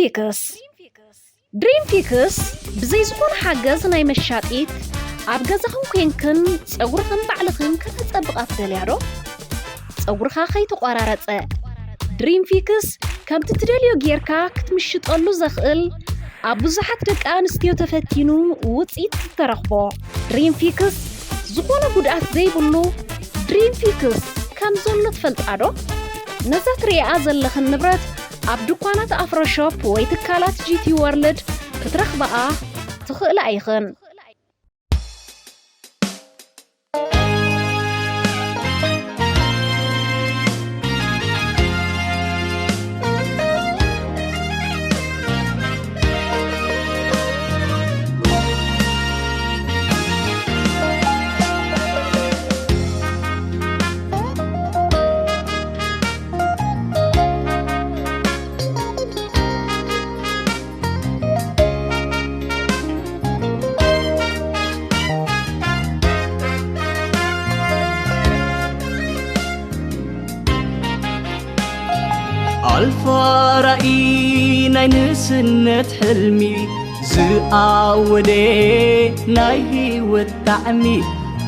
ፊክስ ድሪም ፊክስ ብዘይ ዝኾነ ሓገዝ ናይ መሻጢት ኣብ ገዛኽን ኮንክን ጸጉርኽን ባዕልኽን ከተጸብቓ ትደልያ ዶ? ጸጉርኻ ከይተቋራረጸ ድሪም ፊክስ ከምቲ ትደልዮ ጌርካ ክትምሽጠሉ ዘኽእል ኣብ ብዙሓት ደቂ ኣንስትዮ ተፈቲኑ ውጽኢት ዝተረኽቦ ድሪም ፊክስ ዝኾነ ጉድኣት ዘይብሉ ድሪም ፊክስ ከም ዘሎ ትፈልጣ ዶ? ነዛ ትርእያ ዘለኽን ንብረት ኣብ ድኳናት ኣፍሮ ሾፕ ወይ ትካላት ጂ ቲ ወርልድ ክትረኽብኣ ትኽእላ ኢኽን። ኣልፋ ራኢ ናይ ንእስነት ሕልሚ ዝኣወደ ናይ ህይወት ጣዕሚ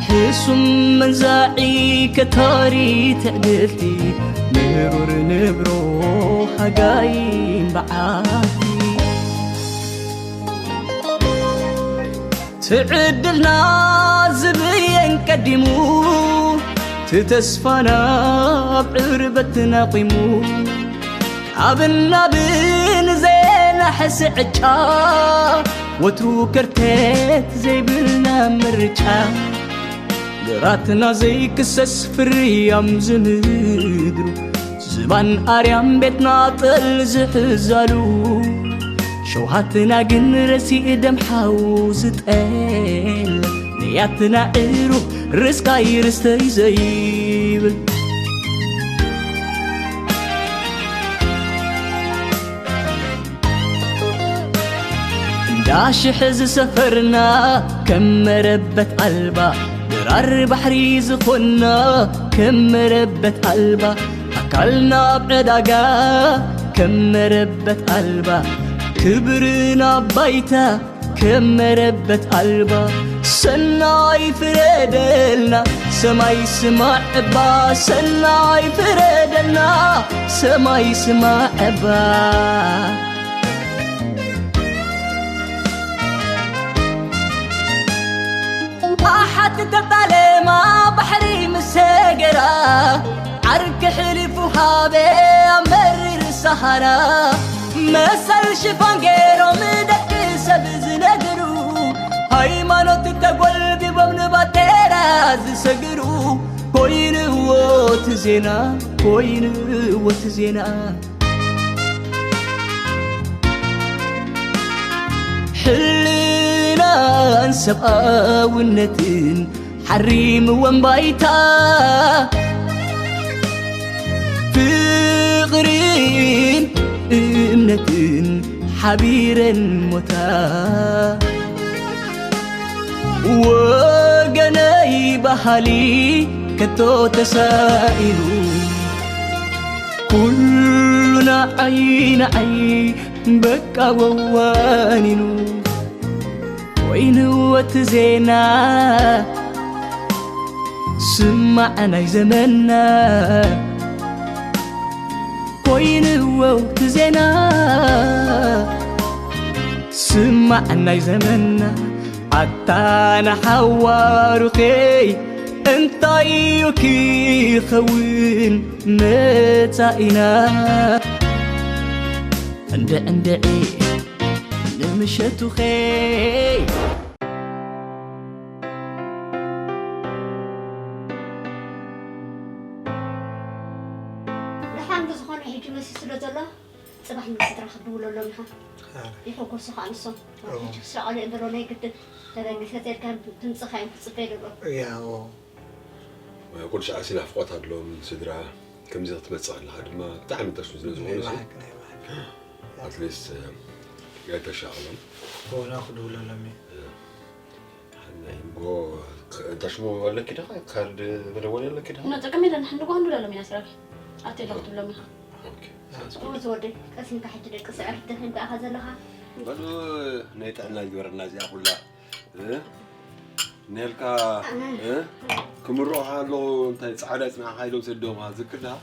ሕሱም መንዛዒ ከታሪ ትዕድልቲ ምሩር ንብሮ ሃጋይን በዓቲ ትዕድልና ዝብየን ቀዲሙ ትተስፋና ኣብ ዕርበትና ቂሙ ኣብን ናብን ዘናሕስ ዕጫ ወትሩ ከርተት ዘይብልና ምርጫ ግራትና ዘይክሰስ ፍርያም ዝምድሩ ዝባን ኣርያም ቤትና ጠል ዝሕዛሉ ሸውሃትና ግን ረሲእ ደም ሓው ዝጠል ንያትና ዕሩብ ርስቃይ ርስተይ ዘይብል እንዳሽሕ ዝሰፈርና ከም መረበት ኣልባ ድራር ባሕሪ ዝኾንና ከም መረበት ኣልባ ኣካልና ኣብ ዕዳጋ ከም መረበት ኣልባ ክብርና ባይታ ከም መረበት ኣልባ ሰናይ ፍረደልና ሰማይ ስማዕ እባ ሰናይ ፍረደልና ሰማይ ስማዕ እባ ኣሓት ተጣለማ ባሕሪ ምስ ሰገራ ዓርኪ ሕሊፉ ሃበ ኣብ መሪር ሰሃራ መሰል ሽፋን ገይሮም ደቂ ሰብ ዝነግሩ ሃይማኖት ተጎልቢቦም ንባጤራ ዝሰግሩ ኮይንዎ እቲ ዜና ኮይንዎ እቲ ዜና ሕልናን ሰብኣውነትን ሓሪምወን ባይታ ፍቕርን እምነትን ሓቢረን ሞታ ወገነይ ባህሊ ከቶ ተሳኢኑ ኩሉ ንዓይ ንዓይ በቃ ወዋኒኑ ወይንወት ዜና ስማዕ ናይ ዘመና ኮይንወት ዜና ስማዕ ናይ ዘመና ኣታ ንሓዋሩኸይ እንታይ እዩ ክኸውን መጻኢና እንድዕንድዒ ንምሸቱኸይ ደሓን ብዝኾነ ሕጂ መሲ ስለ ዘሎ ጽባሕ ንስድራ ክትድውለሎም ኢኻ። ይሕጎሱ ከዓ ንሶም። ሕጂ ክሳቐሉ እዮም ዘሎ ናይ ግድን ተበጊሰ ተልካ ድምፅኻ እዮም ክፅበ ይደሎ። ኩሉ ሰዓት ናፍቆት ኣለዎም ስድራ። ከምዚ ክትመፅእ ከለኻ ድማ ብጣዕሚ ተስፉ ስለ ዝኾኑ ኣትሊስት ኣይተሻቐሎም። ሆና ክድውለሎም እዩ። እንታይ ሽሙ ኣለኪ ዶ? ካርድ መደወሊ ኣለኪ ዶ? እና ጥቅም የለን። ንጓ ንብለሎም ኢና ስራቢ ኣትየ ኣለኹ ትብሎም ኢኻ። ኦ ዝወደይ፣ ቀስ ኢልካ ሕጂ ደቂ ስዕር ደኺም ከኣኻ ዘለኻ። በሉ፣ ናይ ጥዕና ይግበረና እዚኣ ኩላ። እ? ኔልካ፣ እ? ክምርቑኻ ኣለዉ፣ እንታይ ጻዕዳ ጽናዕካ ኢሎም ሰዶምኻ፣ ዝክር ደኣ?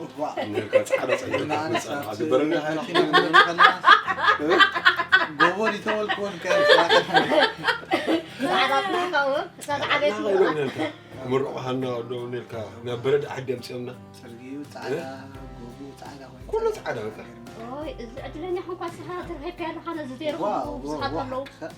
እዋእ። ኔልካ ጻዕዳ ጸሊም ንኣና ክትመጽእ ሰዓት ዝበረና ሓይልካ። መኪና ክንብል ከለና እ? ጎቦ ዲተወልክዎን ከ ጻዕዳ ጽናዕካ እዎ፣ እሳ ዝዓበየት ናኻ ኢሎም ኔልካ። ክምርቑኻ እና ወዶም ኔልካ ናብ በረድ ዓዲ ኣምጺኦምና። ጽርግዩ ጻዕዳ፣ እ? ጎቦ ጻዕዳ ኮይኑ ኩሉ ጻዕዳ በቃ። ኦይ፣ እዚ ዕድለኛ ኾንኳ ንስኻ ትርሄካ ያለኻ ነዚ ዘይረኸቡ ዋው፣ ዋው፣ ብዙሓት ዋው። ኣለዉ። ሰ-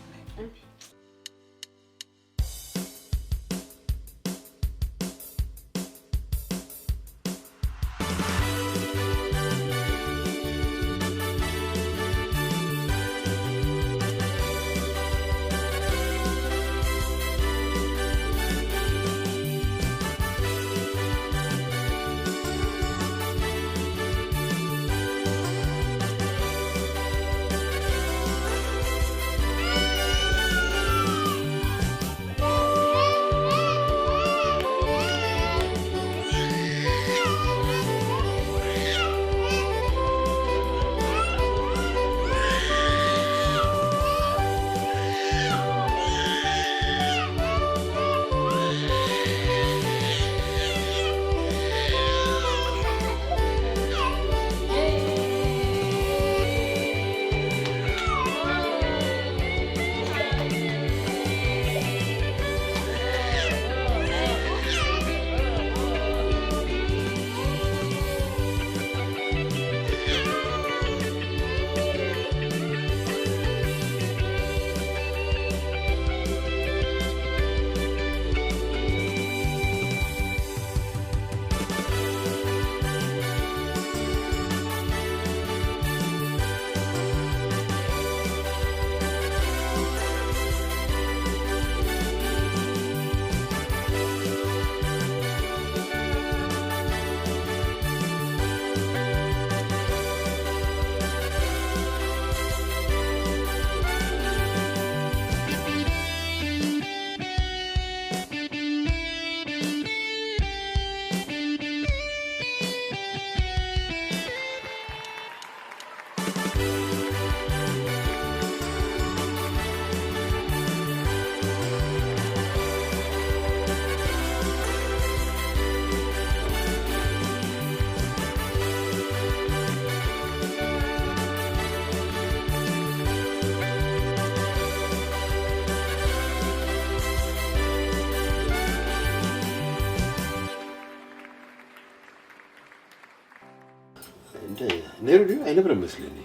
እንደ ነይሩ ድዩ? ኣይነበረን መስለኒ።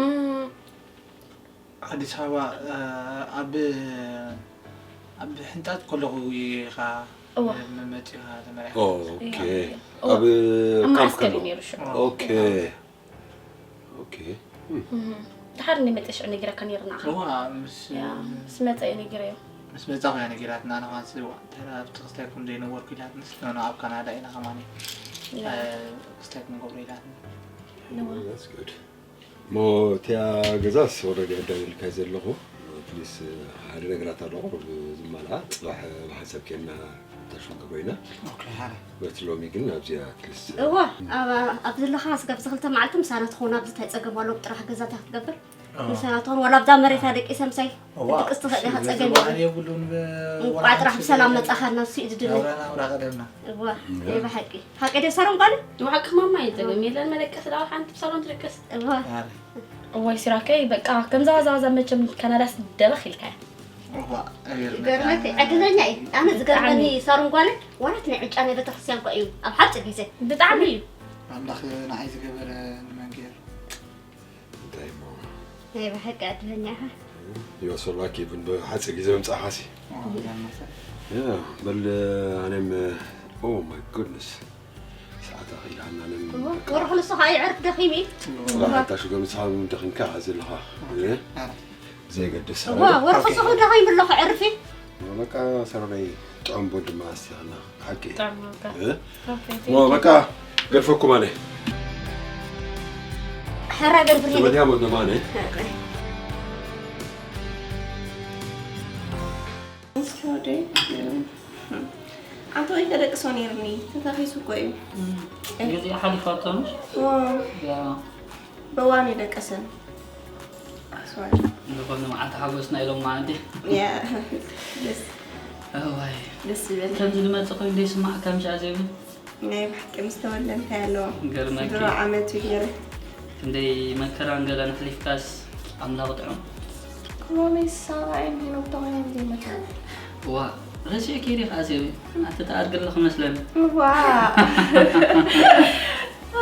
እም፣ ኣዲስ ኣበባ፣ እ፣ ኣብ፣ ኣብ ሕንጣጥ ከለኹ ኢኻ እዋ። ም-፣ መጺኻ ተመሪሓ። ኦ፣ ኦኬ። እዋ። ኣብ ኣብ ካምፕ መዓስከር እዩ ከለኹ። ነይሩ ሽዑ። ኦኬ። ኦኬ። እም። እም። ድሓር እንደ መጠ ሽዑ ነጊረካ ነይሩ ንዓኻ። እዋ፣ ምስ ያ፣ ምስ መጸ እዩ ነጊረዮ። ምስ መጻኹ እያ ነጊራትና፣ ንኻንስ እዋ፣ ድሕሪ ኣብቲ ክስታይ ከም ዘይነበርኩ ኢላትንስ፣ ኖ፣ ኖ፣ ኣብ ካናዳ ኢና ከማን። ያ። እ፣ ክስታይ ክንገብሮ ኢላትና። እዋ። That's good። እሞ እቲኣ ገዛስ ኦልሬዲ ኣዳልየልካ ዘለኹ። ፕሊስ፣ ሓደ ነገራት ኣሎ ቁሩብ ዝማልኣ። ጽባሕ ብሓንሳብ ኬድና ታሽሙ ክገብሮ ኢና። ኦኬ፣ ሓደ። በቲ ሎሚ ግን ኣብዚኣ ፕሊስ። እዋ፣ ኣብ፣ ኣብ ዘለኻ ስጋብ እዚ ክልተ መዓልቲ ምሳና ትኸውን፣ ኣብዚ እንታይ ጸገም ኣለዎ? ብጥራሕ ገዛ እንታይ ክትገብር? ኣዎ። ምሳና ትኸውን፣ ዋላ ኣብዛ መሬታ ደቂሰ ምሳይ እዋ፣ ክትድቅስ ትኽእል ኢኻ፣ እሱ ጸገም ዝባን የብሉን። የብሉን፣ ብ-፣ እንቋዕ ወላ ጥራሕ ሓንቲ ብሰላም ሸግር መጻኻልና፣ እሱ እዩ ዝድለ። ናብራ፣ ናብራ ቀደምና። እዋ፣ እም። ናይ ብሓቂ። ሓቂ ድዩ ሳሮን ጓለይ? ንባዕልኪ ማማ እዩ ጸገም የለን፣ መደቀሲ ዳኣ ሓንቲ ብሳሎን ትደቅስ። እዋ። ኣረ። እዋይ ሲራከይ፣ በቃ ከምዛ ዛዛ መቸም ካናዳስ ደበኽ ኢልካያ። እዋ፣ እግር ይገርመኪ፣ በጣም ዕድለኛ እየ። ኣነ ዝገርመኒ ብጣዕሚ። ሳሮን ጓለይ፣ ዋላ እቲ ናይ ዕጫ ናይ ቤተክርስትያን እኮ እዩ፣ ኣብ ሓፂር ግዜ። ብጣዕሚ እዩ። ኣምላኽ ንዓይ ዝገበረ ንመን ገይሩ? እንታይ እሞ? ናይ ብሓቂ ዕድለኛ ኢኻ። You are so lucky፣ ብሓፂር ግዜ ምምፃእኻሲ። ኦ፣ ያ መሰል። ያ፣ በል፣ ኣነም፣ oh my goodness። ሰዓት ኣኺላና፣ ኣነም እሞ፣ በቃ። ወርሒ ንሱ ኸዓ ይዕርፍ ደኺሙ እዩ። ጽባሕ ኣታ ሽጎ ምሳም ደኺምካ ዘለኻ። እ? ኣረ። ዘይገድስ እዋ፣ ኣረ። ወርሒ ኦኬ። ንሱ ደኺሙ ኣለኹ፣ ዕርፊ። በቃ፣ ሰረረይ ጥዑም ቡን ድማ ኣስቲኻና። ሓቂ። ጥዑም ቡን። እ? ኦኬ፣ እሞ thank you። በቃ፣ ገድፈኩም ኣነ። ሕራ ገድፍኒ። ትበልያ ቡን ድማ ኣነ። ሕራ። እስኪ ወደይ፣ እ፣ ኣቶ ከይተደቅሶ ነይርኒ፣ ተታኺሱ እኮ እዩ። እም፣ እ። ግዜ ሓሊፋቶ ምሽ? ዎ። ያ። በዋን ይደቀሰን። ኣስዋል። ዝኾነ መዓልቲ ሓጎስና ኢሎም ማለት እዩ። ያ። ደስ፣ እዋይ። ደስ ይበል። ከምዚ ዝመጽእ ኮይኑ ደይስማዓካ ምሽ ኣዜብ? ናይ ብሓቂ ምስ ተወልደ እንታይ ኣለዎ? ገርመኪ። ድሮ ዓመት እዩ ገይሩ። ክንደይ መከራን ገለን ኣሕሊፍካስ ኣምላኽ ጥዑም። ክሎሜስ ሰብኣይ እንዲኖም ተኾይኖም ዘይመከራ። ዋ፣ ረሲዕኪ ዲኺ ኣዜብ? ኣቲ ተኣርግለ ክመስለኒ። ዋ።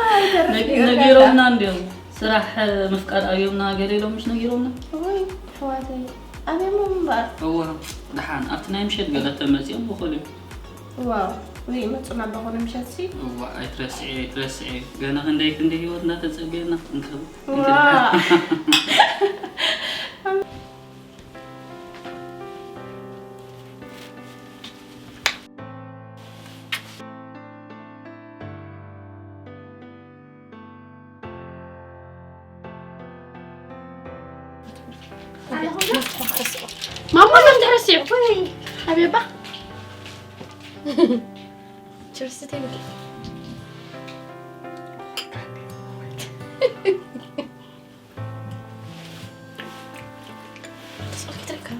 ኣይ፣ ተረፍ ነጊ-፣ ይርዳእካ። ነጊሮምና እንዲዮም። ስራሕ ምፍቃር ኣብዮምና ገለ ኢሎም ምሽ ነጊሮምና? ወይ፣ ኣሕዋተይ። ኣብዮሞም እምበኣር። እዋ፣ ደሓን። ኣብቲ ናይ ምሸት ገለ ተመጺኦም ብኾሉ። ዋው፣ ወይ፣ ይመጹና ብኾሉ ምሸት ሲ? እዋ፣ ኣይትረስዒ፣ ኣይትረስዒ። ገና ክንደይ ክንደይ ህይወት እንዳተጸበየና እንክብ-፣ ዋ። እንክብ-፣ ማማ፣ መን ትረስዕ? ሓቢባ። ችርስ፣ ቴንኪ። ሶኬ ትረከብ።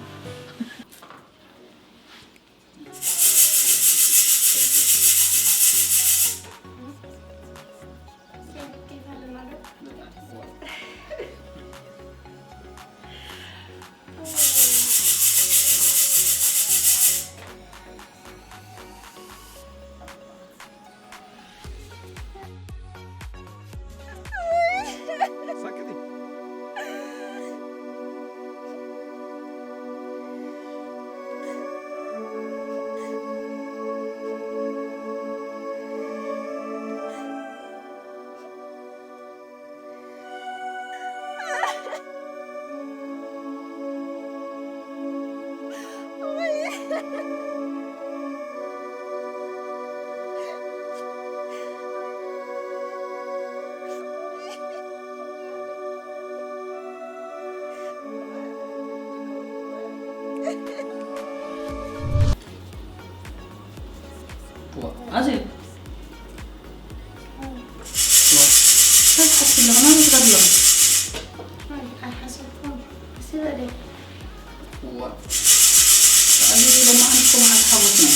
ዋ፣ ኣዜብ። ዋ፣ እንታይ ትሓስቢ ኣለኺ? ናበይ ትኸዲ ኣለኺ? ኣይሓሰብኩን። ደስ ይበለይ። ዋ፣ ኣዜብ፣ ሎማዓንቲ እኮ መዓልቲ ሓጎስና እዩ።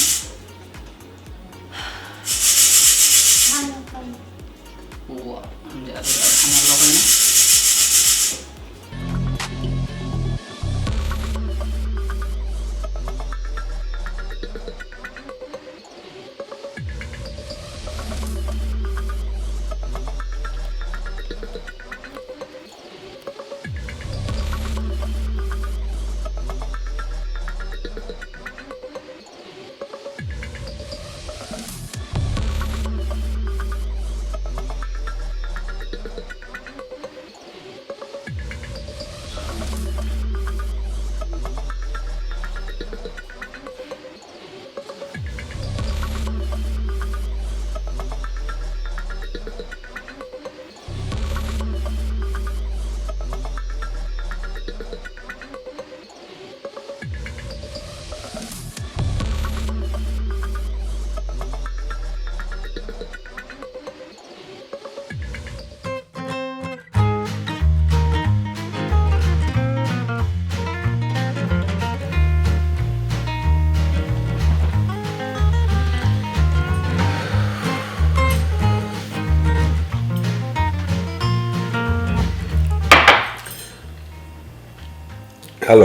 ኣነ እኮ። ዋ፣ እንዲኣ ተደኣ ደሓን ኣላ ኮይና። ሃሎ።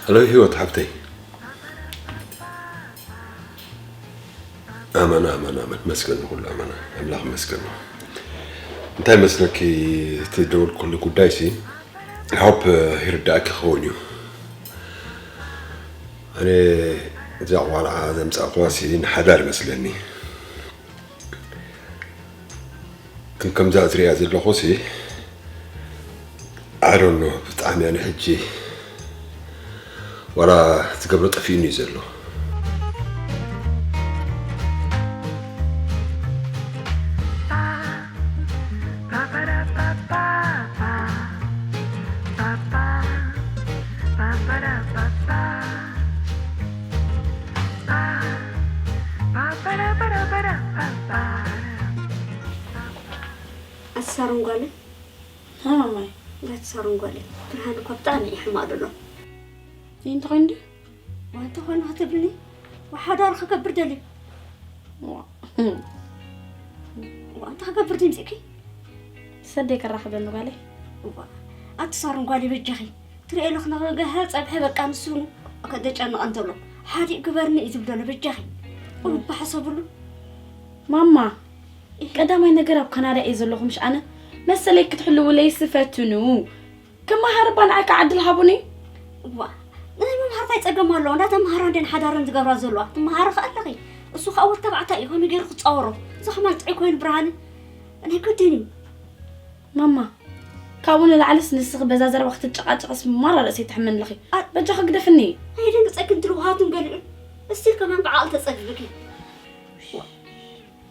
ሃሎ፣ ህይወት ሓብተይ። ኣመና፣ ኣመና፣ ኣመና። መስገን ንኹሉ ኣመና። ኣምላኽ መስገን። እንታይ መስለኪ፣ እቲ ደወልኩሉ ጉዳይሲ፣ I hope ይርዳእኪ ክኸውን እዩ። ኣነ እዛ ቆልዓ ዘምጻእኩዋሲ ንሓዳር ይመስለኒ። ግን ከምዛ ዝሪኣ ዘለኹሲ፣ I don't know፣ ብጣዕሚ ኣነ ሕጂ ዋላ ዝገብሮ ጠፊኡኒ እዩ ዘሎ። ሳሮን ጓለይ፣ ሃ ማማይ። ጋት ሳሮን ጓለይ፣ ብርሃን እኮ ብጣዕሚ እዩ ሕማቕ ዘሎ። እንታይ ኮይኑ ድዩ? ዋንታ ኮይኑ ክትብልኒ፣ ወሓዳር ክገብር ደልዩ። ዋ። ዋንታ ክገብር ድምፅኪ? ሰደይ ከራኽበኒ ጓለይ። እዋ፣ ኣቲ ሳሮን ጓለይ በጃኺ። ትርእየ ኣለኹ፣ ንገሃ ጸብሐ በቃ ንሱ ከደጨንቐ እንተሎ። ሓዲእ ግበርኒ እዩ ዝብል ዘሎ በጃኺ። እባ ሓሰብሉ። ማማ፣ ቀዳማይ ነገር ኣብ ካናዳ እየ ዘለኹ፣ ምሽ ኣነ መሰለይ ክትሕልውለይ ስፈትኑ። ክመሃር እባ ንዓይ ከዓ ዕድል ሃቡኒ። እዋ፣ ናይ ምምሃር ታይ ጸገም ኣለዎ? እንዳተምሃራ እንዴን ሓዳረን ዝገብራ ዘለዋ። ትመሃሪ ከ ኣለኺ። እሱ ከዓ ወዲ ተባዕታይ እዩ፣ ከመይ ገይሩ ክጻወሮ? እዚ ከማን ጥዑይ ኮይኑ ብርሃነ። ናይ ግድን እዩ። ማማ፣ ካብኡ ንላዕልስ ንስኺ በዛ ዘረባ ክትጨቃጨቅስ ማራ ርእሰይ ትሕመኒ ኣለኺ። ኣ- በጃኺ ግደፍኒ። ኣይደንግጸኪ እንትልውሃቱን ገሊኡን። እስቲ ከማን ብዓቕሊ ተጸግብኪ።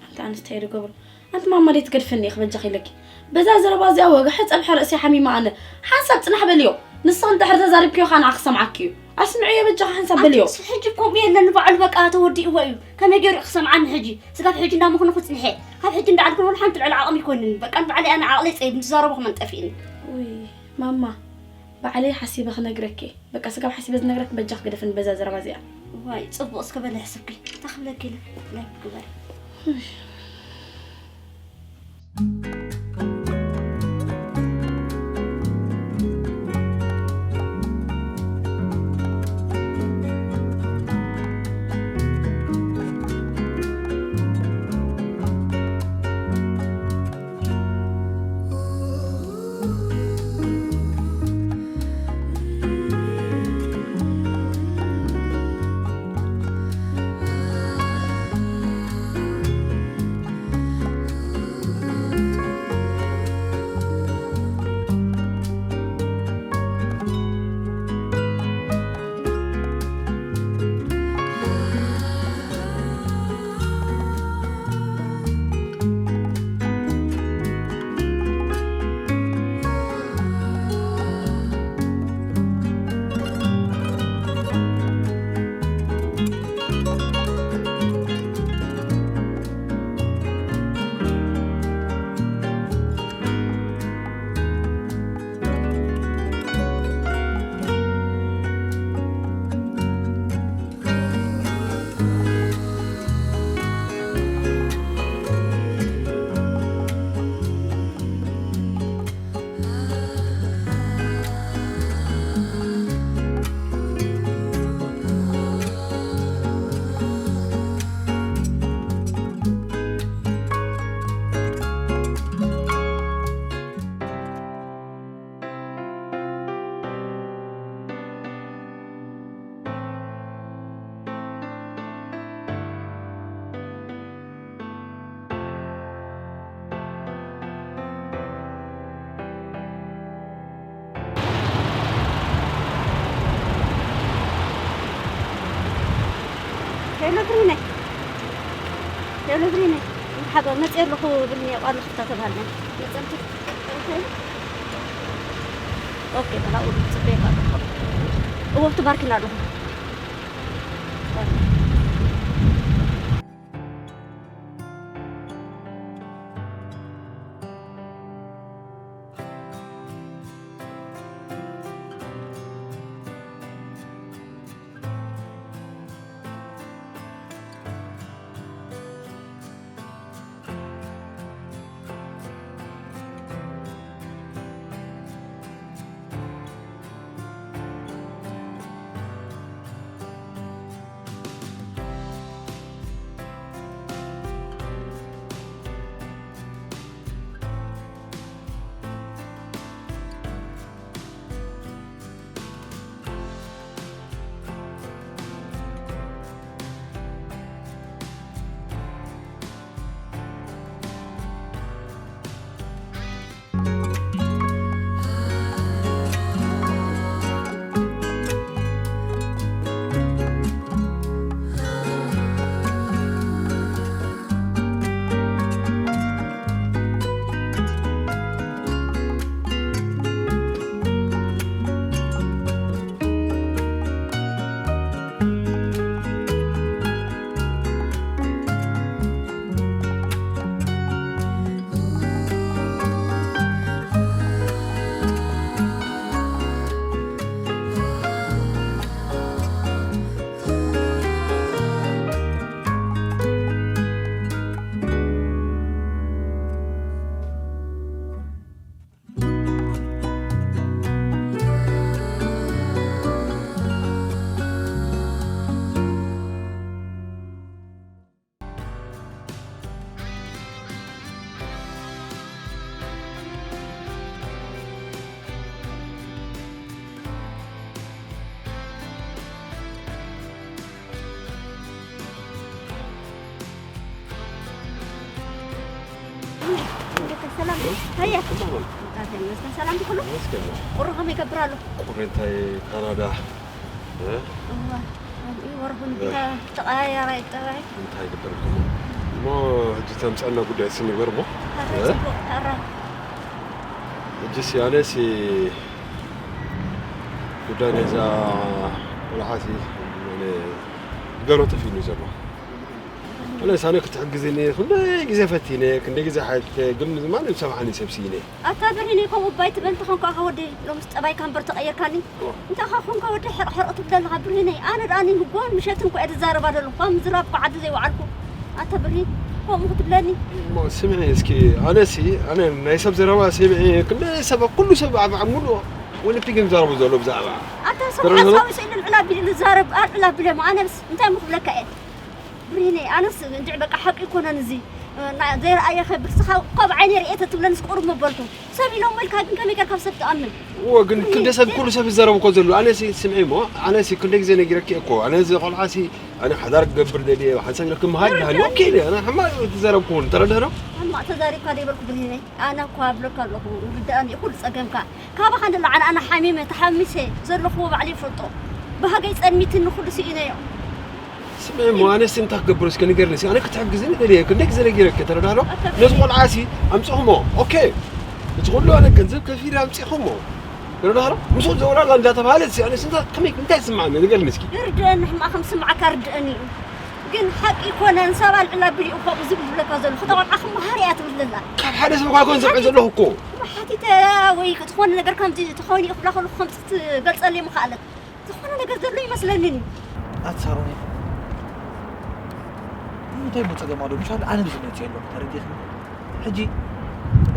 ኣንቲ ኣንስታይ ዶ ገብሩ? ኣንቲ ማማ ደይ ትገድፍኒ ኢኺ በጃኺ ኢለኪ። በዛ ዘረባ እዚኣ ወግሐ ጸብሐ ርእሰይ ሓሚመ ኣነ። ሓንሳብ ጽናሕ በልዮ። ንስኺ እንድሕር ተዛሪብክዮ ኸኣ ንዓ ክሰምዓኪ እዩ። ኣስምዕዮ በጃኺ ሓንሳብ በልዮ። ኣንቲ ሕጂ እኮ የለን ንባዕሉ በቃ ተወዲእዎ እዩ። ከመይ ገይሩ ክሰምዓኒ ሕጂ? ስጋብ ሕጂ እንዳመኽኑ ክጽንሐ። ካብ ሕጂ እንዳዓልኩ ንብሎ ሓንቲ ልዕሊ ዓቕሚ ይኮንኒ። በቃ ንባዕለይ ኣነ ዓቕለይ ጸይብ ንዝዛረቦ ከመን ጠፊእኒ። ውይ ማማ፣ ባዕለይ ሓሲበ ክነግረኪ። በቃ ስጋብ ሓሲበ ዝነግረኪ በጃኺ ግደፍኒ በዛ ዘረባ እዚኣ። ዋይ ጽቡቕ እስከ በለ ሕስብኪ። እንታይ ክብለኪ ኢለ? ላይክ ግበሪ። ሄሎ ብሪነ፣ ሄሎ ብሪነ፣ ሓባ መፅእ ኣለኹ ብልኒ የቋሉ ክፍታ ተባሃልና መፀምቲ። ኦኬ በላ ኡሉ ፅበየካ ኣለኹ። እወ ትባርኪና ኣለኹ። ሰላም። ሃየ። ሰላም። ሰላም ትኹሉ? መስገን። ቁሪ ከመይ ይገብር ኣሎ? ቁሪ እንታይ ካናዳ? እ? እዋ። ኣብኡ ወርሑ ንግዳ ተቐያያራይ ጠባይ። እንታይ ይገብር እሞ? እሞ ሕጂ ተምፀና ጉዳይ ስንግበር እሞ? ታራ እ? ፅቡቕ፣ ታራ። ሕጂ ሲ ኣነ ሲ ጉዳይ ናይዛ ቆልዓ ሲ ኣነ ገሮ ተፊኑ ዘሎ። ኣነ ሳነ ክትሕግዝኒ ክንደይ ግዜ ፈቲነ፣ ክንደይ ግዜ ሓይተ፣ ግን ማንም ሰምዓኒ ሰብ ስኢነ። ኣታ ብርሂነይ፣ ከምኡ እባ ኣይትበል፣ እንተኾንካ ከ ወደይ፣ ሎምስ ጠባይካ እምበር ተቐየርካኒ። እንታይ ኻ ኾንካ ወደይ፣ ሕርቕ ሕርቕ ትብል ኣለኻ ብርሂነይ? ኣነ ደኣ ንጎን ምሸትን እኮ እየ ዝዛረባ ዘለኹ፣ ካብ ምዝራብ እኮ ዓዲ ዘይወዓልኩ። ኣታ ብርሂን፣ ከምኡ ክትብለኒ? እሞ ስምዒ እስኪ፣ ኣነሲ፣ ኣነ ናይ ሰብ ዘረባ ስምዒ፣ ክንደይ ሰብ፣ ኩሉ ሰብ ኣብ፣ ኣብ ሙሉእ ኦሎምፒክ እዮም ዝዛረቡ ዘለዉ ብዛዕባ ኣታ ሰብ ተረድኦ? ሓሳዊ ስእሊ ልዕል ኣቢሉ ዝዛረብ፣ ኣልዕል ኣቢለ እሞ፣ ኣነስ እንታይ እሞ ክብለካ እየ? ብርሂነይ፣ ኣነስ እንድዒ በቃ ሓቂ ኣይኮነን እዚ። ና-፣ ዘይረኣየ ከብል ስኻ ካብ ዓይነ ርእየ ተትብለንስ ቁሩብ መበልኩ። ሰብ ኢሎሞ ኢልካ ግን ከመይ ጌርካ ኣብ ሰብ ትኣምን? እወ፣ ግን ብርሂን፣ ክንደይ ሰብ ግን ኩሉ ሰብ ይዛረብ እኮ ዘሎ። ኣነሲ ስምዒ እሞ፣ ኣነሲ ክንደይ ግዜ ነጊረኪ እኮ። ኣነ እዚ ቆልዓሲ፣ ኣነ ሓዳር ክገብር ደልየ፣ ሓንሳብ ኢለ ክመሃር ይርዳእኒ። ይሃልዮ። ኦኬ፣ ኣነ ሕማቕ ኣይተዛረብኩን። ተረድኦ ዶ? ሕማቕ ተዛሪብካ ዶ ይበልኩ ብርሂነይ? ኣነ እኳ እብለካ ኣለኹ፣ ይርዳእኒ እዩ ኩሉ ጸገምካ። ካባኻ ንላዕሊ ኣነ ሓሚመ፣ ተሓሚሰ፣ ዘለኽዎ ባዕለይ ይፈልጦ። ባህገይ ጸልሚትኒ፣ ኩሉ ስኢነዮ። ስምዒ እሞ፣ ኣነስ እንታይ ክገብር እስከ ንገርኒ እስኪ። ኣነ ክትሕግዝኒ ደልየ፣ ክንደይ ግዜ ነጊረኪ፣ ተረዳእዶ? ኣታ ነዚ ቆልዓሲ ኣምጽኹሞ፣ ኦኬ። እቲ ኩሉ ኣነ ገንዘብ ከፊለ ኣምጺኹሞ፣ ተረዳእዶ? ምስኡ ዘውራላ እንዳተባሃለ፣ እስኪ ኣነስ እንታይ፣ ከመይ፣ እንታይ ይስምዓኒ? ንገርኒ እስኪ። ይርድአኒ፣ ሕማቕ ከም ስምዓካ ርድአኒ እዩ። ግን ሓቂ ይኮነን፣ ሰብ ኣልዕል ኣቢሉ እዩ ከምኡ ዝብል ዝብለካ ዘሎ። እታ ቆልዓ ክመሃር እያ ትብል ዘላ። ካብ ሓደ ሰብ እኳ ኣይኮን ዘምዕ ዘለኹ እኮ። ሓቲተ ወይ ዝኾነ ነገር ከምዚ ተኾይኑ እዩ ክብላ ከለኹ ከምዚ ክትገልጸለይ ምኽኣለት። ዝኾነ ነገር ዘሎ ይመስለኒ። ኣቲ ሳሮን፣ እንታይ እሞ ጸገም ኣሎ? ምሻል ኣነ ብዝመጽእ የለኹ፣ ተረዲእኽኒ? ሕጂ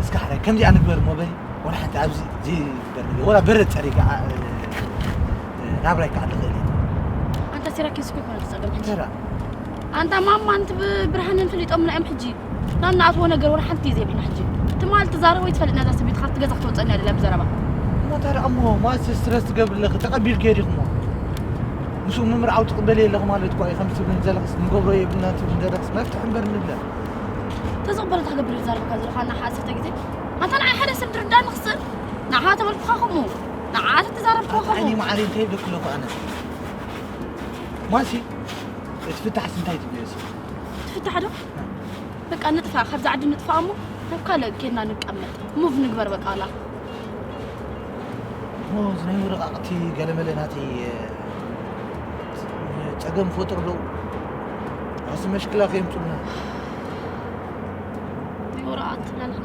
እስከ ሓራይ ከምዚኣ ንግበር እሞ በሊ፣ ወላ ሓንቲ ኣብዚ ዘይግበር ነገር፣ ወላ በረድ ጸሪጋ፣ እ፣ እ፣ ናብራይ ክኣሊ ክእል እየ። ኣንታ ሲራኪስ እኮ ይኮነ ጸገም ሕጂ። እንታይ ደኣ? ኣንታ ማማ ኣንቲ ብ-፣ ብርሃንን ፍሊጦምና እዮም ሕጂ። ናብ ንኣትዎ ነገር ወላ ሓንቲ እዩ ዘይብልና ሕጂ። ትማል ትዛረብ ወይ ትፈልጥ ነዛ ሰበይቲ ካብቲ ገዛ ክተውፀና እያ ደላ ብዘረባ። እሞ እንታይ ደኣ እሞ፣ ማሲ ስትረስ ትገብሪ ኣለኺ፣ ተቐቢልክዮ ዲኺ እሞ? ምስኡ ምምርዓው ትቕበልዮ ኣለኺ ማለት እኮ እዩ፣ ከምዚ ትብልን ዘለኽስ፣ ንገብሮ የብልናን ትብልን ዘለኽስ፣ መፍትሒ እምበር ንብለን። ተዝቕበሎ እንታይ ክገብር እዩ ዝዛረበካ ዘለኻ? ንዓ ዓሰርተ ግዜ። ኣንታ ንዓይ ሓደ ሰብ ድርዳኒ ክስእል? ንዓኻ ተበልኩኻ ከምኡ። ንዓኻ ተተዛረብኩኻ ከምኡ። ዓይኒ መዓረይ እንታይ ይብለኪ ኣለኹ ኣነ? ማሲ፣ እቲ ፍታሕስ እንታይ ትብልዮ እስኪ? እቲ ፍታሕ ዶ? በቃ ንጥፋእ፣ ካብዛ ዓዲ ንጥፋእ እሞ ናብ ካልእ ኬድና ንቀመጥ። ሙቭ ንግበር በቃ ዋላ። እሞ እዚ ናይ ወረቓቕቲ ገለመለ ናተይ፣ እ፣ ጸገም ፈጥሩ ዶ? ኣዚ መሽክላ ከየምጹልና። ናይ ወረቓቕቲ ትብለና።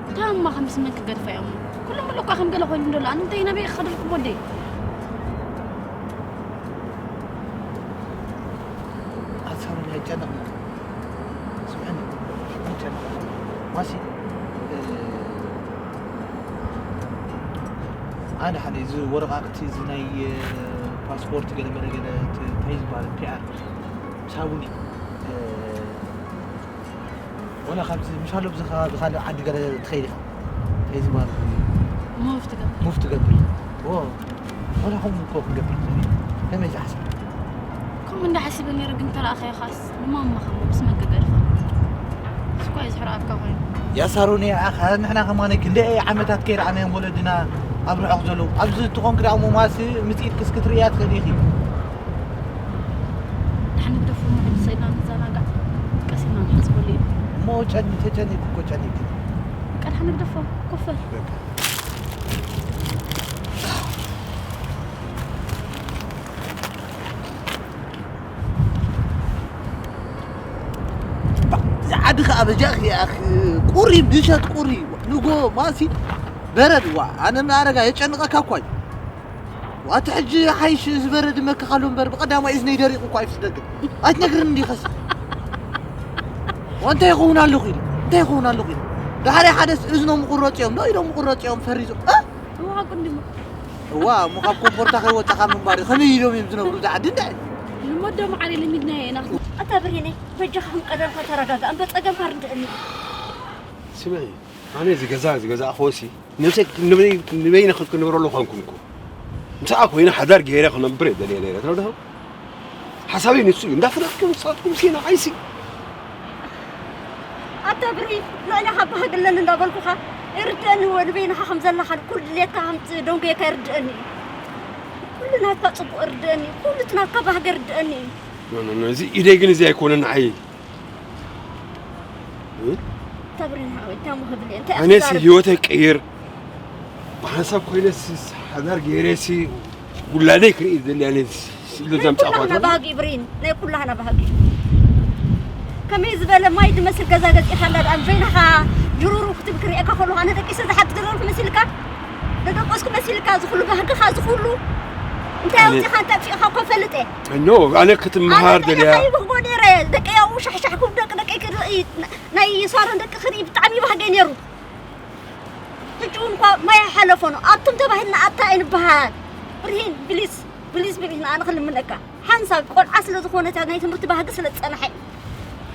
እንታይ እማ ከም ስመን ክገድፋ እዮም? ኩሎም ብሎ እኳ ከም ገለ ኮይኑ እንደሎ፣ ኣነ እንታይ ናበይ ክኸደልኩም ወደይ? ኣሳብ ናይ ጨነቕ ስምዕኒ፣ ኣይጨነቕ። ማሲ፣ እ፣ ኣነ ሓደ እዚ ወረቓቕቲ እዚ ናይ፣ እ፣ ፓስፖርት ገለ መለ ገለ ት-፣ እንታይ ዝበሃል ፒ ኣር፣ ሳቡኒ፣ እ፣ ወላ ካብዚ ምሻሎ ብዚ ከባቢ ካልእ ዓዲ ገለ ትኸይድ ኢኻ። እንታይ ዝበሃል ሙቭ ትገብር። ሙቭ ትገብር። ዎ። ወላ ከምኡ እኮ ክንገብር ንኽእል ኢና። ከመይ ዝሓስብ? ከምኡ እንዳሓሲበ ነይረ፣ ግን ተረኣኸዮ ኻስ ንማማ ኸሞ ምስ መገገድኻ። እስኳ እዩ ዝሕርኣካ ኮይኑ። ያ ሳሮን፣ ኣኻ ንሕና ከማን ክንደይ ዓመታት ከይረኣናዮም ወለድና ኣብ ርሑቕ ዘለዉ። ኣብዚ ትኾንክ ደኣ እሞ ማሲ ምጽኢትክስ ክትርእያ ትኽእሊ ኢኺ። ደሓን ንግደፎ እሞ ሕጂ ሰኢልና ንዘናጋዕ፣ ቀስ ኢልና ንሓስበሉ ኢና። እሞ ጨኒ-፣ ተጨኒቁ እኮ ጨኒቁ። በቃ ደሓን ንግደፎ፣ ኮፍ በል። በቃ። እዛ ዓዲ ኸኣ በጃኺ፣ ኣኽ፣ ቁሪ፣ ምሸት ቁሪ፣ ንጎ ማሲ በረድ፣ ዋ፣ ኣነ ምን ኣረጋ የጨንቐካ እኳ እዩ። ዋቲ ሕጂ ሓይሽ ዝበረድ መክኽ ኣሎ እምበር፣ ብቐዳማይ እዝነይ ደሪቑ እኳ እዩ ደገ። ኣይትነግርን እንዲኸስ። ወ-፣ እንታይ ይኸውን ኣለኹ ኢለ? እንታይ ይኸውን ኣለኹ ኢለ? ደሓር ሓደስ እዝኖም ምቑረጽ እዮም፣ ዶ ኢሎም ምቑረጽ እዮም ፈሪዞም። እ? እዋ፣ ሓቁ እንዲሞ። እዋ፣ እሞ ካብ ኮምፎርታ ከይወጻኻ ምንባር እዩ። ከመይ ኢሎም እዮም ዝነብሩ እዛ ዓዲ እንድዒ? ልመዶም ዓሪ ልሚድናዮ ኢና። ኣታ ብርሂነይ፣ በጃኻ ከም ቀደምካ ተረጋጋእ፣ እምበር ጸገምካ ርድእኒ። ስምዒ፣ ኣነ እዚ ገዛ ዝገዛእኽዎሲ፣ ነብሰይ ንበይ-፣ ንበይነ ክነብረሉ ኾንኩን እኮ። ምሳኣ ኮይነ ሓዳር ገይረ ክነብር እየ ደልየ ነይረ፣ ተረድኦ? ሓሳበይ ንሱ እዩ። እንዳፈለጥኩም ንሳትኩም ሲ ንዓይሲ። ኣታ ተብሪ ልዕሊ ካብ ባህጊ ኣለኒ እንዳበልኩኻ ይርድአኒ እወ ንበይንኻ ከም ዘለኻ ኩሉ ድሌትካ ከም ደንጉየካ ይርድአኒ እዩ። ኩሉ ናትካ ጽቡቕ ይርድአኒ እዩ። ኩሉ እቲ ናትካ ባህጊ ይርድአኒ እዩ። ኖ ኖ ኖ እዚ ኢደይ ግን እዚ ኣይኮነን ንዓይ። ተብሪ ንዓወይ ታሞ ህብለ እንታይ ኣነስ ኣፍዛርብ? ህይወተይ ቀይር ብሓንሳብ ኮይነስ ሓዳር ገይረሲ ውላደይ ክርኢ ዝደሊ ኣነ ስእሊ ኩላህና ዘምጻእኳት ባህጊ ብሪን ናይ ኩላህና ባህጊ ከመይ ዝበለ ማይ ዝመስል ገዛ ገዚእኻላ ደኣ በይንኻ ድሩሩ ክትብል ክርእየካ ከለኹ ኣነ ደቂሰ ዝሓድረልኩ መሲልካ ደደቆስኩ መሲልካ ዝኹሉ ባህግኻ ዝኹሉ እንታይ ኣውፂኻ እንታይ ኣጥፊእኻ እኮ ፈልጥ እየ ኖ ኣነ ክትመሃር ኣነ ደልያ ጠቂኻ ይብህጎ ነይረ ደቂ ያው ሻሕሻሕ ክብ ደቂ ደቂ ክርኢ ናይ ሳሮን ደቂ ክርኢ ብጣዕሚ ይባህገ ነይሩ ሕጂ እውን እኳ ማይ ሓለፎ ነው ኣቱም ተባሂልና ኣታ ኣይንበሃል ብርሂን ብሊስ ብሊስ ብርሂን ኣነ ክልምነካ ሓንሳብ ቆልዓ ስለ ዝኾነት ናይ ትምህርቲ ባህጊ ስለ ዝፀናሐ እዩ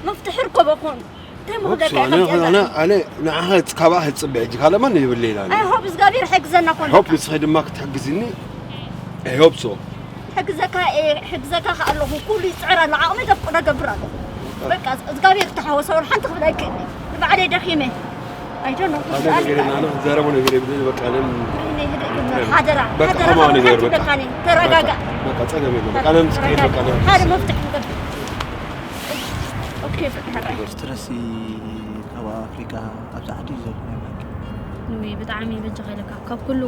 መፍትሒ ርከቦ ኮኑ እንታይ ሆፕ ሶ መኽደካ ኣነ ከምዚኣ ኣነ ኣነ ንዓኻ ካብኣ ክጽበ ሕጂ ካልእ ማን ይብለ ኢላ ኣይ ሆፕ እግዚኣብሔር ሕግዘና ኮኑ ሆፕ ንስኺ ድማ ክትሕግዝኒ ኣይ ሆፕ ሶ ሕግዘካ እየ ሕግዘካ ከ ኣለኹ ኩሉ ይፅዕር ኣሎ ዓቕሚ ዘፍቅዶ ገብር ኣለኹ በቃ እግዚኣብሔር ተሓወሰ ወር ሓንቲ ክብል ኣይክእልኒ ንባዕለይ ደኺመ I don't know ኣነ ነገር የለን ኣነ ክዛረቦ ነገር የብለይ በቃ ኣነ ሓደራ በቃ ሓደራ ከማዋ ነገር በቃ ተረጋጋ በቃ ጸገም የለን በቃ ኣነ ምስ ከይድ በቃ ኣነ ሓደ መፍትሒ ንገብር ኦኬ በቃ ስትረስ ካብ ኣፍሪቃ ኣብዚ ዓዲ እዩ ዘሎ ናይ ብሓቂ ንይ ብጣዕሚ በጃኻ ኢለካ ካብ ኩሉ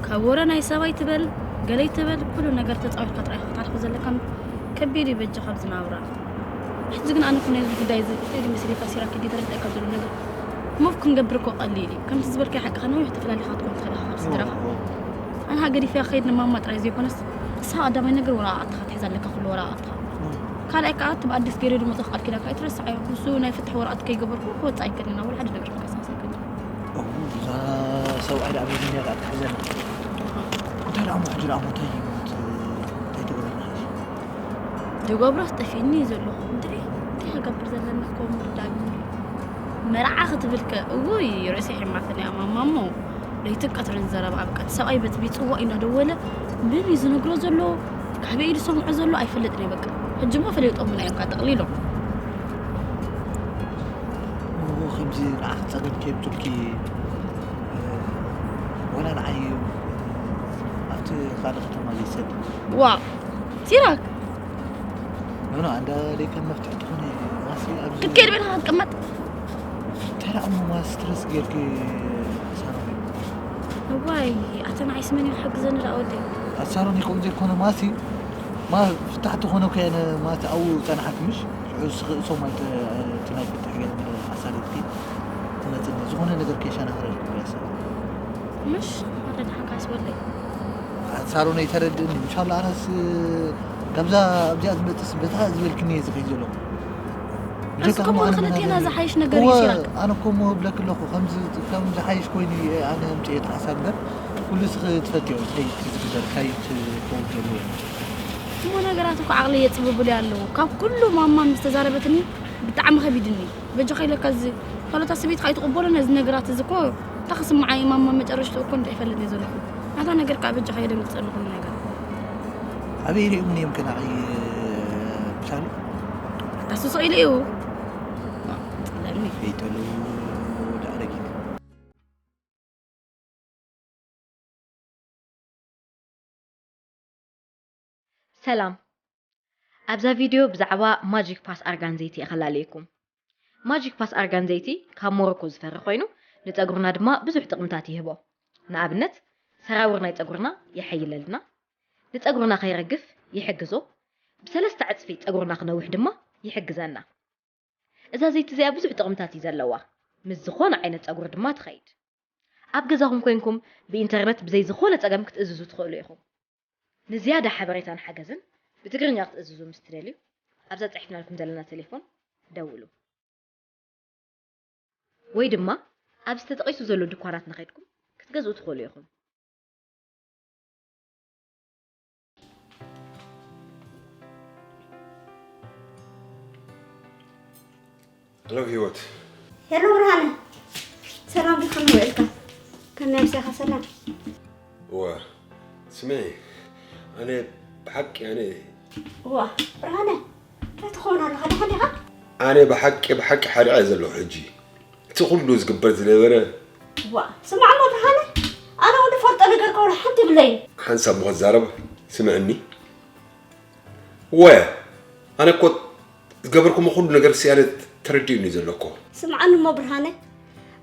ካብ ወረ ናይ ሰባይ ትበል ገለይ ትበል ኩሉ ነገር ተፃዊትካ ጥራይ ክትሓልፎ ዘለካ ከቢድ እዩ በጃኻ ኣብዚ ናብራ ሕጂ ግን ኣነ ኩነ እዚ ጉዳይ እዚ እንታይ ድዩ መሲለካ ሲራክ ድዩ ተረዲእካ ዘሎ ነገር ሙቭ ክንገብር እኮ ቀሊል እዩ ከምቲ ዝበልካዮ ሓቅኻ ነዊሕ ተፈላሊኻ ክትኮን ትኽእል ኢኻ ካብ ስድራኻ ኣነ ሃገር ይፍያ ክኸይድ ንማማ ጥራይ ዘይኮነስ ንስኻ ቀዳማይ ነገር ወረቓቕትኻ ትሕዝ ኣለካ ኩሉ ወረቓቕትኻ ካልኣይ ከዓ እቲ ብኣዲስ ገይረ ድመፅእ ቃል ኪዳንካ ኣይትረስዓዮ ንሱ ናይ ፍትሒ ወረቓቕቲ ከይገበርኩ ክወፅእ ኣይክእልን ኢና ወላ ሓደ ነገር ክንቀሳቀስ ኣይክእልን እዛ ሰብኣይ ደኣ በዚ ሜላ ኣትሕዘና እንታይ ደኣ እሞ ሕጂ ደኣ እሞ እንታይ ይሞት እንታይ ትገብረና ሕጂ ዝገብሮ ጠፊእኒ እዩ ዘለኹ እንድዒ እንታይ ክገብር ዘለኒ ከምኡ ምርዳእኒ መርዓ ክትብልከ እውይ ርእሰይ ሕማተን እያ ማማ እሞ ለይትን ቀትርን ዘረባ ኣብቀት ሰብኣይ በትቢፅዎ እንዳደወለ መን እዩ ዝነግሮ ዘሎ ካበይ እዩ ዝሰምዖ ዘሎ ኣይፈልጥን እየ በቃ ሕጂ እሞ ፈሊጦምና እዮም ካብ ጠቕሊሎም ከምዚ ንዓኺ ፀገም ከየምፅልኪ ወላ ንዓይ ኣብቲ ካልእ ከተማ ዘይሰድ ዋው ሲራክ ኖኖ ኣንዳ ደይከን መፍትሒ ትኾነ ማሲ ኣብዚ ክትከይድ በልካ ክትቅመጥ እንታይ ደኣ እሞ ማስ ስትረስ ጌርኪ ሳሮን እዋይ ኣተ ንዓይስ መን እዩ ክሕግዘኒ ደኣ ወደይ ኣሳሮን ይኸውን ዘይኮነ ማሲ ማ ፍታሕ ትኾነ ከየነ ማቲ ኣብኡ ጸንሓት ምሽ ሽዑ ስኽእሶም ኣይተ እቲ ናይ ፍትሕ ገለ ኣሳሪርኪ ትመጽኒ ዝኾነ ነገር ከይሻናኽረልኪ ብለሰ ምሽ ኣረድሓንካ ኣስበለይ ሳሮን ኣይተረድእኒ ምሻላ ኣነስ ካብዛ ኣብዚኣ ዝመፅስ በታ ዝበልክኒ እየ ዝኸይ ዘለኹ ንስኹም እውን ክልቴና ዝሓይሽ ነገር እዩ ሲራክ ኣነ እኮ እሞ እብለክ ኣለኹ ከም ዝሓይሽ ኮይኑ እየ ኣነ ምፅኤ ተሓሳብ እምበር ኩሉ ስኽ ትፈትዮ እንታይ ዝግበር እንታይ ትኸውን ዘለዎ እሞ ነገራት እኮ ዓቕሊ የፅብብሉ ኣለዉ ካብ ኩሉ ማማ ምስ ተዛረበትኒ ብጣዕሚ ከቢድኒ በጃኻ ኢለካ እዚ ካልኦት ኣሰበይቲ ከይትቕበሎ ነዚ ነገራት እዚ እኮ እንታይ ክስምዓ እዩ ማማ መጨረሽትኡ እኮ እንታይ ይፈልጥ እየ ዘለኹ ናታ ነገር ከዓ በጃኻ የደንግፀኒ ኩሉ ነገር ኣበይ ሪኦምን እዮም ከናኸይ ብሳኒ ኣታ ስሱቕ ኢሉ እዩ ፀለኒ ከይጠሉ ዳዕረጊት ሰላም ኣብዛ ቪድዮ ብዛዕባ ማጂክ ፓስ ኣርጋን ዘይቲ እኸላለየኩም ማጂክ ፓስ ኣርጋን ዘይቲ ካብ ሞሮኮ ዝፈሪ ኮይኑ ንፀጉርና ድማ ብዙሕ ጥቕምታት ይህቦ ንኣብነት ሰራውር ናይ ፀጉርና የሐይለልና ንፀጉርና ከይረግፍ ይሕግዞ ብሰለስተ ዕፅፊ ፀጉርና ክነውሕ ድማ ይሕግዘና እዛ ዘይቲ እዚኣ ብዙሕ ጥቕምታት እዩ ዘለዋ ምስ ዝኾነ ዓይነት ፀጉሪ ድማ ትኸይድ ኣብ ገዛኹም ኮይንኩም ብኢንተርነት ብዘይ ዝኾነ ፀገም ክትእዝዙ ትኽእሉ ኢኹም ንዝያዳ ሓበሬታን ሓገዝን ብትግርኛ ክትእዝዙ ምስ ትደልዩ ኣብዛ ፅሒፍናልኩም ዘለና ቴሌፎን ደውሉ ወይ ድማ ኣብዚ ተጠቒሱ ዘሎ ድኳናት ንኸድኩም ክትገዝኡ ትኽእሉ ኢኹም። ሄሎ ህይወት ሄሎ ብርሃነ ሰላም ዲኻ ከመይ ውዒልካ ከመይ ኣምሲኻ ሰላም እወ ስመይ ኣነ ብሓቂ ኣነ እዋ ብርሃነ እንታይ ትኸውን ኣለኻ ደሓን ዲኻ ኣነ ብሓቂ ብሓቂ ሓዲቐ ዘለኹ ሕጂ እቲ ኩሉ ዝግበር ዝነበረ። ዋ፣ ስማዕ እሞ ብርሃነ፣ ኣነ እውን ዝፈልጦ ነገር ከ ወላ ሓንቲ የብለይን። ሓንሳብ እሞ ክዛረብ ስምዕኒ። ወ፣ ኣነ እኮ ዝገበርኩሞ ኩሉ ነገር ሲ ኣነ ተረዲኡኒ ዘሎ እኮ። ስምዓኒ እሞ ብርሃነ፣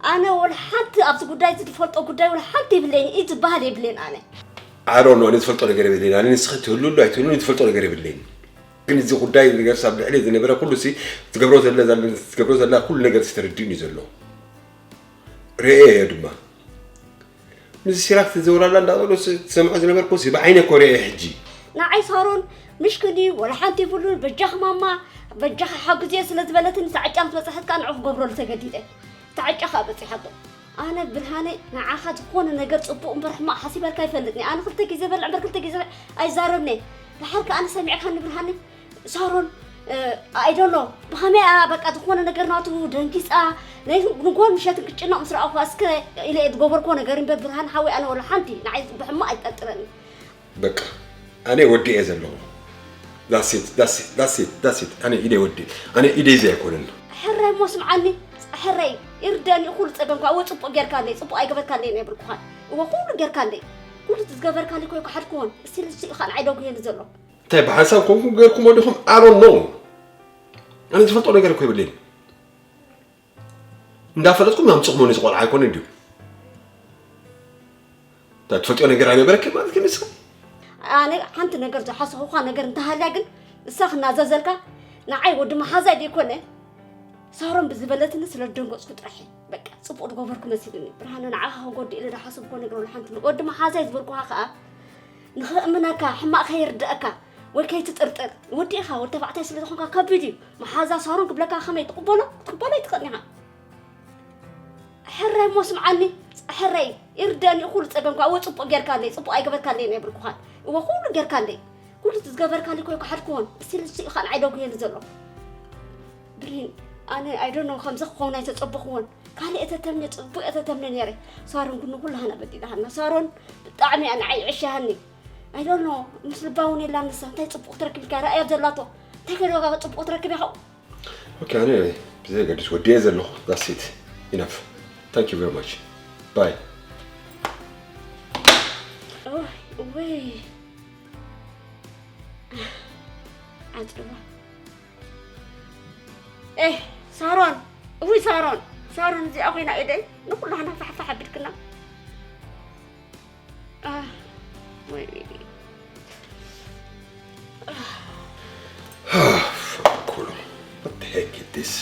ኣነ ወላ ሓንቲ ኣብዚ ጉዳይ እዚ ዝፈልጦ ጉዳይ ወላ ሓንቲ የብለይን፣ ኢድ ዝበሃል የብለይን ኣነ። I don't know፣ ኣነ ዝፈልጦ ነገር የብለይን። ኣነ ንስኺ ትህልሉ ኣይትህልሉ ዝፈልጦ ነገር የብለይን። ግን እዚ ጉዳይ ነገር ሳብ ልዕሊ ዝነበረ ኩሉ ሲ ዝገብሮ ዘለ፣ ዝገብሮ ዘላ ኩሉ ነገር ሲ ተረዲኡኒ ዘሎ። ርእየ እየ ድማ። ምስ ሲራክ ትዘውራላ እንዳበሉ ስ-፣ ትሰምዖ ዝነበርኩ ሲ ብዓይነ እኮ ርእየ ሕጂ። ንዓይ ሳሮን ምሽክን እዩ፣ ወላ ሓንቲ ይብሉን፣ በጃኺ ማማ፣ በጃኺ ሓግዝዮ ስለ ዝበለትኒ፣ እታ ዕጫ ምስ በጽሐት ከኣ ንዑ ክገብረሉ ተገዲደ። እታ ዕጫ ከኣ በጺሓቶ። ኣነ ብርሃነ ንዓኻ ዝኾነ ነገር ጽቡቕ እምበር ሕማቕ ሓሲበልካ ኣይፈልጥን እየ። ኣነ ክልተ ግዜ በልዕ እምበር ክልተ ግዜ ኣይዛረብን እየ። ድሓር ከኣ ኣነ ሰሚዕካኒ ብርሃነ፣ ሳሮን፣ እ፣ I don't know፣ ብኸመይ እያ በቃ ዝኾነ ነገር ናቱ ደንጊጻ፣ ናይ ንጎን ምሸትን ክጭነቕ ምስ ረኣኹ እስከ ኢለ እየ ዝገበርኩዎ ነገር እምበር ብርሃነ ሓወይ ኣነ ወላ ሓንቲ ንዓይ ብሕማቕ ኣይትጠርጥረኒ። በቃ ኣነ ወዲ እየ ዘለኹ። That's it፣ that's it፣ that's it፣ that's it። ኣነ ኢደይ ወዲ፣ ኣነ ኢደይ እዚ ኣይኮነን። ሕራይ እሞ ስምዓኒ፣ ሕራይ ይርደኒ፣ ኩሉ ጸገምካ እወ ጽቡቕ ጌርካለይ፣ ጽቡቕ ኣይገበርካለይ ናይ ብርኩኻን። እወ ኩሉ ጌርካለይ፣ ኩሉ ዝገበርካለይ እኮ ኣይከሓድኩዎን። እስቲ ንሱ ኢኻ ንዓይ ደጉየኒ ዘሎ። እንታይ ብሓንሳብ ኮንኩም ጌርኩሞ ዲኹም? I don't know። ኣነ ዝፈልጦ ነገር እኮ የብለይን። እንዳፈለጥኩም ኣምጽኹሞ ነዚ ቆልዓ ኣይኮነን ድዩ? እንታይ ትፈልጥዮ ነገር ኣይነበረኪ ማለት ግን ንስኺ? ኣነ ሓንቲ ነገር ዝሓሰኹኻ ነገር እንተሃልያ ግን እሳ ክናዘዘልካ ንዓይ ወዲ መሓዛይ ደይኮነ ሳሮን ብዝበለትኒ ስለ ዝደንገጽኩ ጥራሕ እየ። በቃ ጽቡቕ ዝገበርኩ መሲሉኒ። ብርሃነ ንዓኻ ክጎድእ ኢለ ዝሓሰብኩዎ ነገር ወላ ሓንቲ ወዲ መሓዛይ ዝበልኩኻ ከኣ ንኸእምነካ፣ ሕማቕ ከይርድኣካ ወይ ከይትጥርጥር። ወዲ ኢኻ፣ ወዲ ተባዕታይ ስለ ዝኾንካ ከቢድ እዩ። መሓዛ ሳሮን ክብለካ ከመይ ትቕበሎ? ክትቅበሎ ኣይትኽእልን ኢኻ። ሕራይ እሞ ስምዓኒ፣ ሕራይ ይርደኒ፣ ኩሉ ጸገምካ፣ እወ ጽቡቕ ጌርካለይ፣ ጽቡቕ ኣይገበርካለይ ናይ ብርኩኻን። እወ ኩሉ ጌርካለይ። ኩሉ ዝገበርካለይ እኮ ኣይከሓድኩዎን። እስቲ ንሱ ኢኻ ንዓይ ደጉየኒ ዘሎ። ብሪን፣ ኣነ I don't know ከምዚ ክኸውን ኣይተጸበኹዎን። ካልእ እተተምነ ጽቡቕ እተተምነ ነይረ። ሳሮን ግን ንኹላህና በዲላሃና። ሳሮን ብጣዕሚ እያ ንዓይ ዕሽያኒ። I don't know ምስ ልባ እውን የላን ንሳ። እንታይ ጽቡቕ ትረክብ ኢልካ ረኣያ ዘላቶ። እንታይ ከይዶጋ ጽቡቕ ትረክብ ኢኻ? ኦኬ፣ ኣነ ብዘየገድስ ወዲየ ዘለኹ። That's it. Enough. Thank you very much. Bye. ኦይ፣ እወይ። ዓጽዋ። ኤህ፣ ሳሮን፣ እውይ ሳሮን፣ ሳሮን እዚኣ ኮይና ኤደን ንኩላህና ፋሕፋሕ ኣቢልክና። ኣህ፣ ወይ። Fuck ኩሉ። What the heck is this?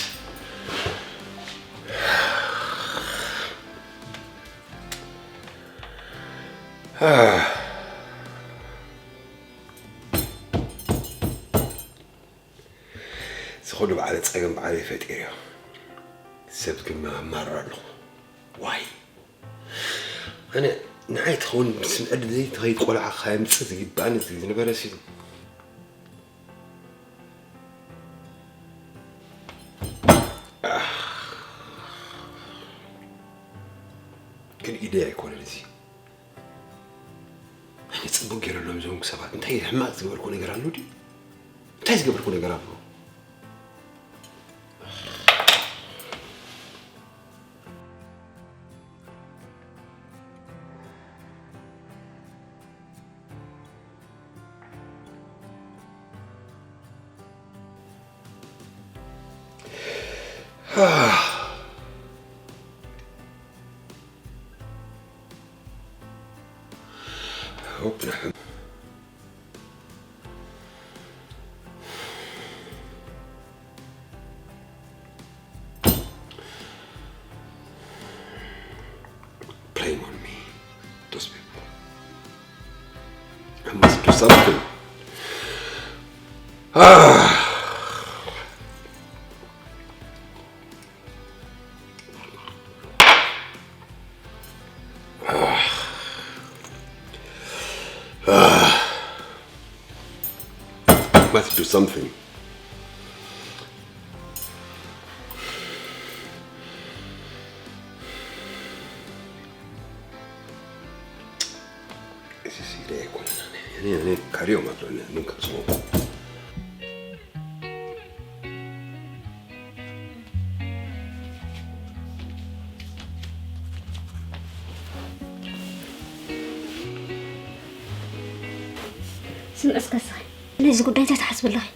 Ah. ዝኸዱ በዓለ ጸገም በዓለይ ፈጢረዮ። ሰብ ግን ኣማርር ኣለኹ። ዋይ? ኣነ ንዓይ ትኸውን ስምዕድ ዘይትኸይድ ቆልዓ ካየምጽእ ዝግብኣኒ ዝነበረ ሲ። ኣህ። ግን ኢደይ ኣይኮነን እዚ። ኣነ ጽቡቕ ገይረ ኣለዎም ዝሆንኩ ሰባት። እንታይ ሕማቕ ዝገበርኩ ነገር ኣሎ ድዩ? እንታይ ዝገበርኩ ነገር ኣሎ? I hope not. Playing on me, those people. I must do something. Ah. Ah. Ah. Must do something. እዚ ሲለ ኣይኮነን። ኣነ፣ ኣነ፣ ኣነ ካርዮ ማትሎኒ፣ ምን ከጽሞ። ስምዒ እስከ እስኺ፣ ነዚ ጉዳይ እንታይ ትሓስቢ ኣለኺ?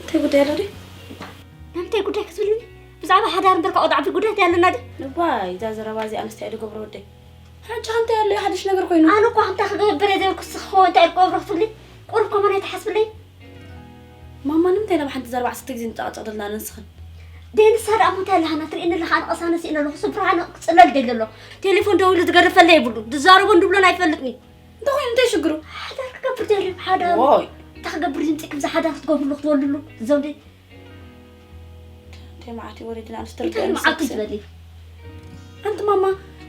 እንታይ ጉዳይ ኣሎ ድዩ? ንምንታይ ጉዳይ ክትብልኒ? ብዛዕባ ሓዳር እምበር፣ ካብ ወደ ዓቢ ጉዳይ እንታይ ኣለና ድዩ? እዋይ፣ እዛ ዘረባ እዚኣ ኣንስታይ ድገብሮ ወደይ? ሕጂ ከምታይ ኣሎ ሓድሽ ነገር ኮይኑ? ኣነ እኮ ከምታ ክገብር እየ ዘበልኩ፣ ንስኺ ከ እንታይ ክገብሮ ክትብሊ? ቁሩብ ከማን ኣይትሓስብለይ? ማማ፣ ንምንታይ ናብ ሓንቲ ዘረባ ዓሰርተ ግዜ ንጨቃጨቅ ዘለና ንስኽን? ደይ ንሳ ደኣ እሞ እንታይ ኣለሃና? ትርእይኒ ኣለኻ፣ ኣነ ቀሳነ ስኢነ ኣለኹ። እሱ ብርሃነ ክጽለል ደሊ ኣሎ። ቴሌፎን ደዊሉ ዝገደፈለይ የብሉ። ዝዛረቦን ድብሎን ኣይፈልጥን እዩ። እንታይ ኮይኑ? እንታይ ሽግሩ? ሓዳር ክገብር ደልዩ፣ ሓዳር። ዋይ። እንታይ ክገብር እዩ? ምጽእኩም ሓዳር ክትገብርሉ ክትወልድሉ፣ ዘውዲ። እንታይ መዓት እዩ ወሪድና፣ ኣንስ እንታይ ትርድእኒ መዓት እዩ ሰክሲ። ትበሊ? ኣንቲ ማማ፣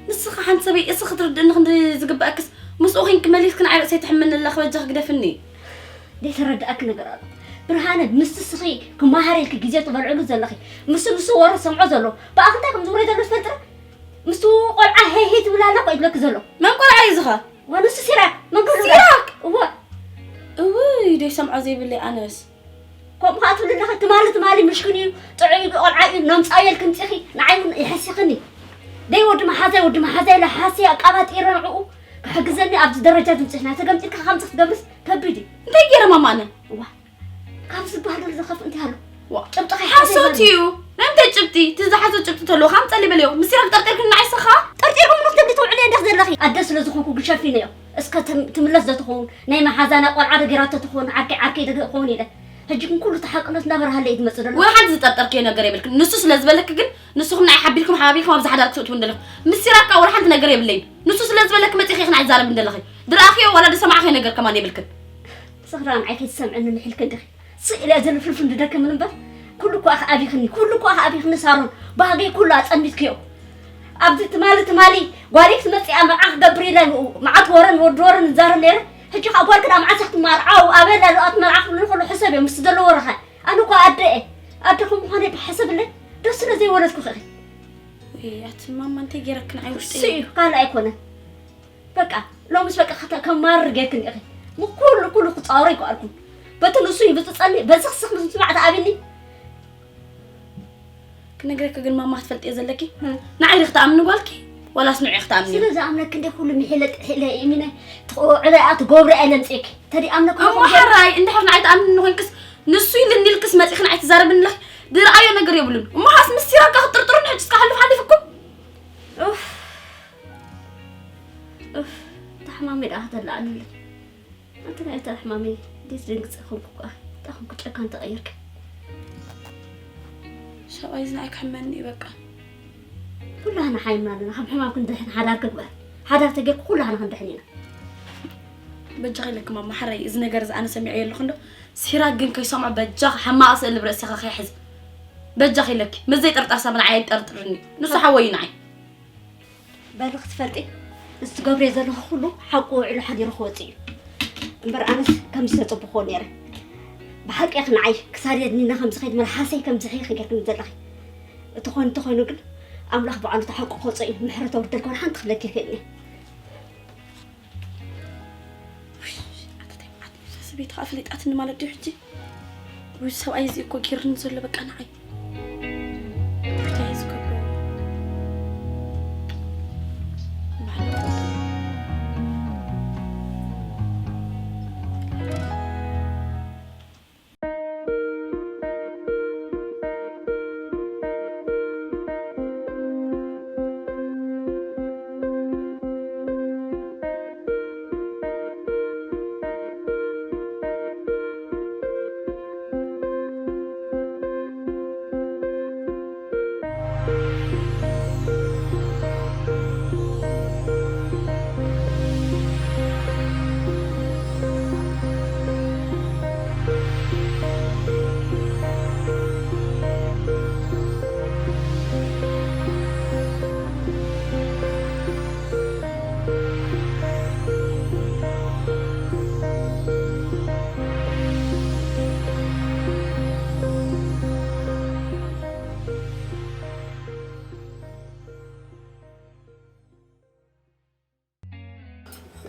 ንስኺ ሓንቲ ሰበይ እስኺ ክትርድእኒ ክንዲ ዝግበኣክስ፣ ምስኡ ኺንኪ መሊስኪ ንዓይ ርእሰይ ትሕምኒ ኣለኺ፣ በጃኺ ግደፍኒ። ዘይተረድኣኪ ነገር ኣሎ። ብርሃነ፣ ምስቲ እስኺ ክመሃር ኢልኪ ግዜ ትበልዕሉ ዘለኺ፣ ምስ ንሱ ወረ ዝሰምዖ ዘሎ፣ ብኣኺ እንታይ ከም ዝውረይ ዘሎ ትፈልጢ ዶ? ምስቲ ቆልዓ ሄይ ሄይ ትብል ኣላ እኮ እዩ ዝብለኪ ዘሎ። መን ቆልዓ እዩ ዝኸ? ወንሱ ሲራክ፣ መን ክብሉ? ሲራክ! እወ። እውይ፣ ደይ ሰምዖ ዘይብለይ ኣነስ። ከምኡ ኸዓ ትብሊ ኣለኺ፣ ትማሊ፣ ትማሊ ምሽክን እዩ፣ ጥዑይ ቆልዓ እዩ፣ ነምጻዮ ኢልኪ ምጺኺ፣ ንዓይ እውን የሐሲኽኒ። ደይ ወዲ መሓዛይ፣ ወዲ መሓዛይ ኢለ ሓስየ ኣቃባጢረ ንዕኡ ክሕግዘኒ ኣብዚ ደረጃ ድምፅሽ ናይ ተገምጢልካ ከምዚ ክትገብርስ ከቢድ እዩ። እንታይ ገይረ ማማ ኣነ? እዋ፣ ካብ ዝበሃል ዘሎ ዝኸፍእ እንታይ ኣሎ? ዋ። ጭብጥኻ ሓሶት ይሓዘ እዩ። ናይ እንታይ ጭብጢ? እቲ ዝሓዞ ጭብጢ ተለዎ ካብ ጸሊ በልዮ። ምስ ሲራክ ጠርጢርክኒ ንዓይ ስኻ? ጠርጢርኩም ንኽትብሊ ትውዕሊ እንዲኽ ዘለኺ። ኣደ ስለ ዝኾንኩ ግን ሸፊነዮ። እስከ ትም-፣ ትምለስ ዶ ትኸውን? ናይ መሓዛና ቆልዓ ዶ ገይራቶ ትኸውን? ዓርከይ፣ ዓርከይ ዶ ክኸውን ኢለ። ሕጂ ግን ኩሉ እቲ ሓቅነት እናበርሃለይ እዩ ዝመጽእ ዘሎ። ወይ ሓንቲ ዝጠርጠርክዮ ነገር የብልክን። ንሱ ስለ ዝበለኪ ግን ንስኹም ንዓይ ሓቢርኩም ሓባቢርኩም ኣብዚ ሓዳር ክትእትዉ እንደለኹ። ምስ ሲራክ ወላ ሓንቲ ነገር የብለይን። ንሱ ስለ ዝበለኪ መጺኺ ኢኺ ንዓይ ትዛረቢ እንደለኺ። ድረኣኽዮ ዋላ ድሰማዕኽዮ ነገር ከማን የብልክን። ንስኺ ደኣ ንዓይ ከይትሰምዕኒ ምሒልክን ዲኺ? ስቕ ኢለ እየ ዘሎ ፍልፍል ድደክምን እምበር፣ ኩሉ እኮ ኣኺ ኣቢኽኒ፣ ኩሉ እኮ ኣኺ ኣቢኽኒ ሳሮን፣ ባህገይ ኩሉ ኣጸኒትክዮ። ኣብዚ ትማሊ ትማሊ ጓለይ ክትመጽእ እያ መርዓ ክገብር ኢለ መዓት ወረን ወዲ ወረን ንዛረብ ነይረ። ሕጂ ከኣ ጓልኪ ደኣ መዓት ኢኺ ክትመርዓው ኣበላ ደኣ ትመርዓ ክብሉኒ ከሎ ሕሰብዮ ምስቲ ዘለዎ ረኻ። ኣነ እኮ ኣደ እየ። ኣደ ከም ምዃነይ ብሓሰብለይ ደስ ስለ ዘይወለድኩኺ ኢኺ። እይ፣ ኣቲ ማማ እንታይ ገይረክን ኣይ ውሽጠይ? ስዩ ካልእ ኣይኮነን። በቃ፣ ሎምስ በቃ ከተ-፣ ከማርር ጌርክን ኢኺ። ምኩሉ ኩሉ ክጻወሮ ኣይከኣልኩን። በቲ ንሱ ይብጽጸኒ፣ በዚ ክስኽ ምስ ምስማዕ ተኣቢኒ። ክነግረኪ ግን ማማ ክትፈልጥዮ ዘለኪ፣ እ። ንዓይ ዲኺ ትኣምኒ ጓልኪ፣ ዋላስ ንዑ ክትኣምኒ? ስለ ዝኣምነኪ እንደ ኩሉ ምሒለ ጥሒለ እሚነ፣ ትቕውዕለ እያ፣ ትገብረ እያ ለምጽእኪ። ተዲ ኣምነኪ እሞ ይኹን ሓራይ፣ እንድሕር ንዓይ ትኣምኒ ኮይንክስ፣ ንሱ ኢልኒ ኢልክስ መጺኺ ንዓይ ትዛረብኒ ኣለኺ። ዝረኣዮ ነገር የብሉን። እሞ ሃስ ምስ ሲራክ ክትጥርጥሩኒ ሕጂ እስከ ሓልፍ ሓሊፍኩም። ኡፍ። ኡፍ፣ እታ ሕማመይ ደኣ ከተላዓልለይ። ኣንቲ ናይ እታ ሕማመይ፣ እንዴት ደንግጸ ኮንኩ እኳ። እንታይ ኮንኩ ጨካን ተቐየርክ? ሰብኣይ እዚ ንዓይ ክሕመኒ እዩ በቃ። ኩላህና ሓይምና ኣለና፣ ካብ ሕማም ክንድሕን ሓዳር ክግበር። ሓዳር ተጌርኩ ኩላህና ክንድሕን ኢና። በጃኺ ኢለኪ ማማ፣ ሓራይ እዚ ነገር እዚ ኣነ ሰሚዐዮ ኣለኹ እንዶ፣ ሲራክ ግን ከይሰምዖ በጃኺ ሕማቕ ስእሊ ብርእስኻ ከይሕዝ። በጃኺ ኢለኪ፣ ምስ ዘይጥርጣር ሰብ ንዓይ ኣይጠርጥርኒ። ንሱ ሓወይ እዩ ንዓይ። በሊ ክትፈልጢ፣ እዚ ትገብርዮ ዘለኺ ኩሉ ሓቁ ውዒሉ ሓዲሩ ክወጽእ እዩ። እምበር ኣነስ ከምዚ ተጸብኽዎ ነይረ። ብሓቂ ኢኺ ንዓይ ክሳድ የድኒና ከም ዝኸይድ መልሓሰይ ከም ዝሕይኽ ጌርክኒ ዘለኺ። እቲ ኾይኑ እንተኾይኑ ግን ኣምላኽ ባዕሉ እቲ ሓቁ ክወጽኦ እዩ። ምሕረት ኣውርደልኪ ወላ ሓንቲ ክብለኪ ይኽእል እየ። ውይ፣ ኣታ እንታይ መዓት እዩ? እዛ ሰበይቲ ኸኣ ፈሊጣትኒ ማለት ድዩ ሕጂ? ውይ፣ ሰብኣይ እዚ እኮ ጌርኒ ዘሎ በቃ ንዓይ። እንታይ እዩ ዝገብሮ? ማዕረ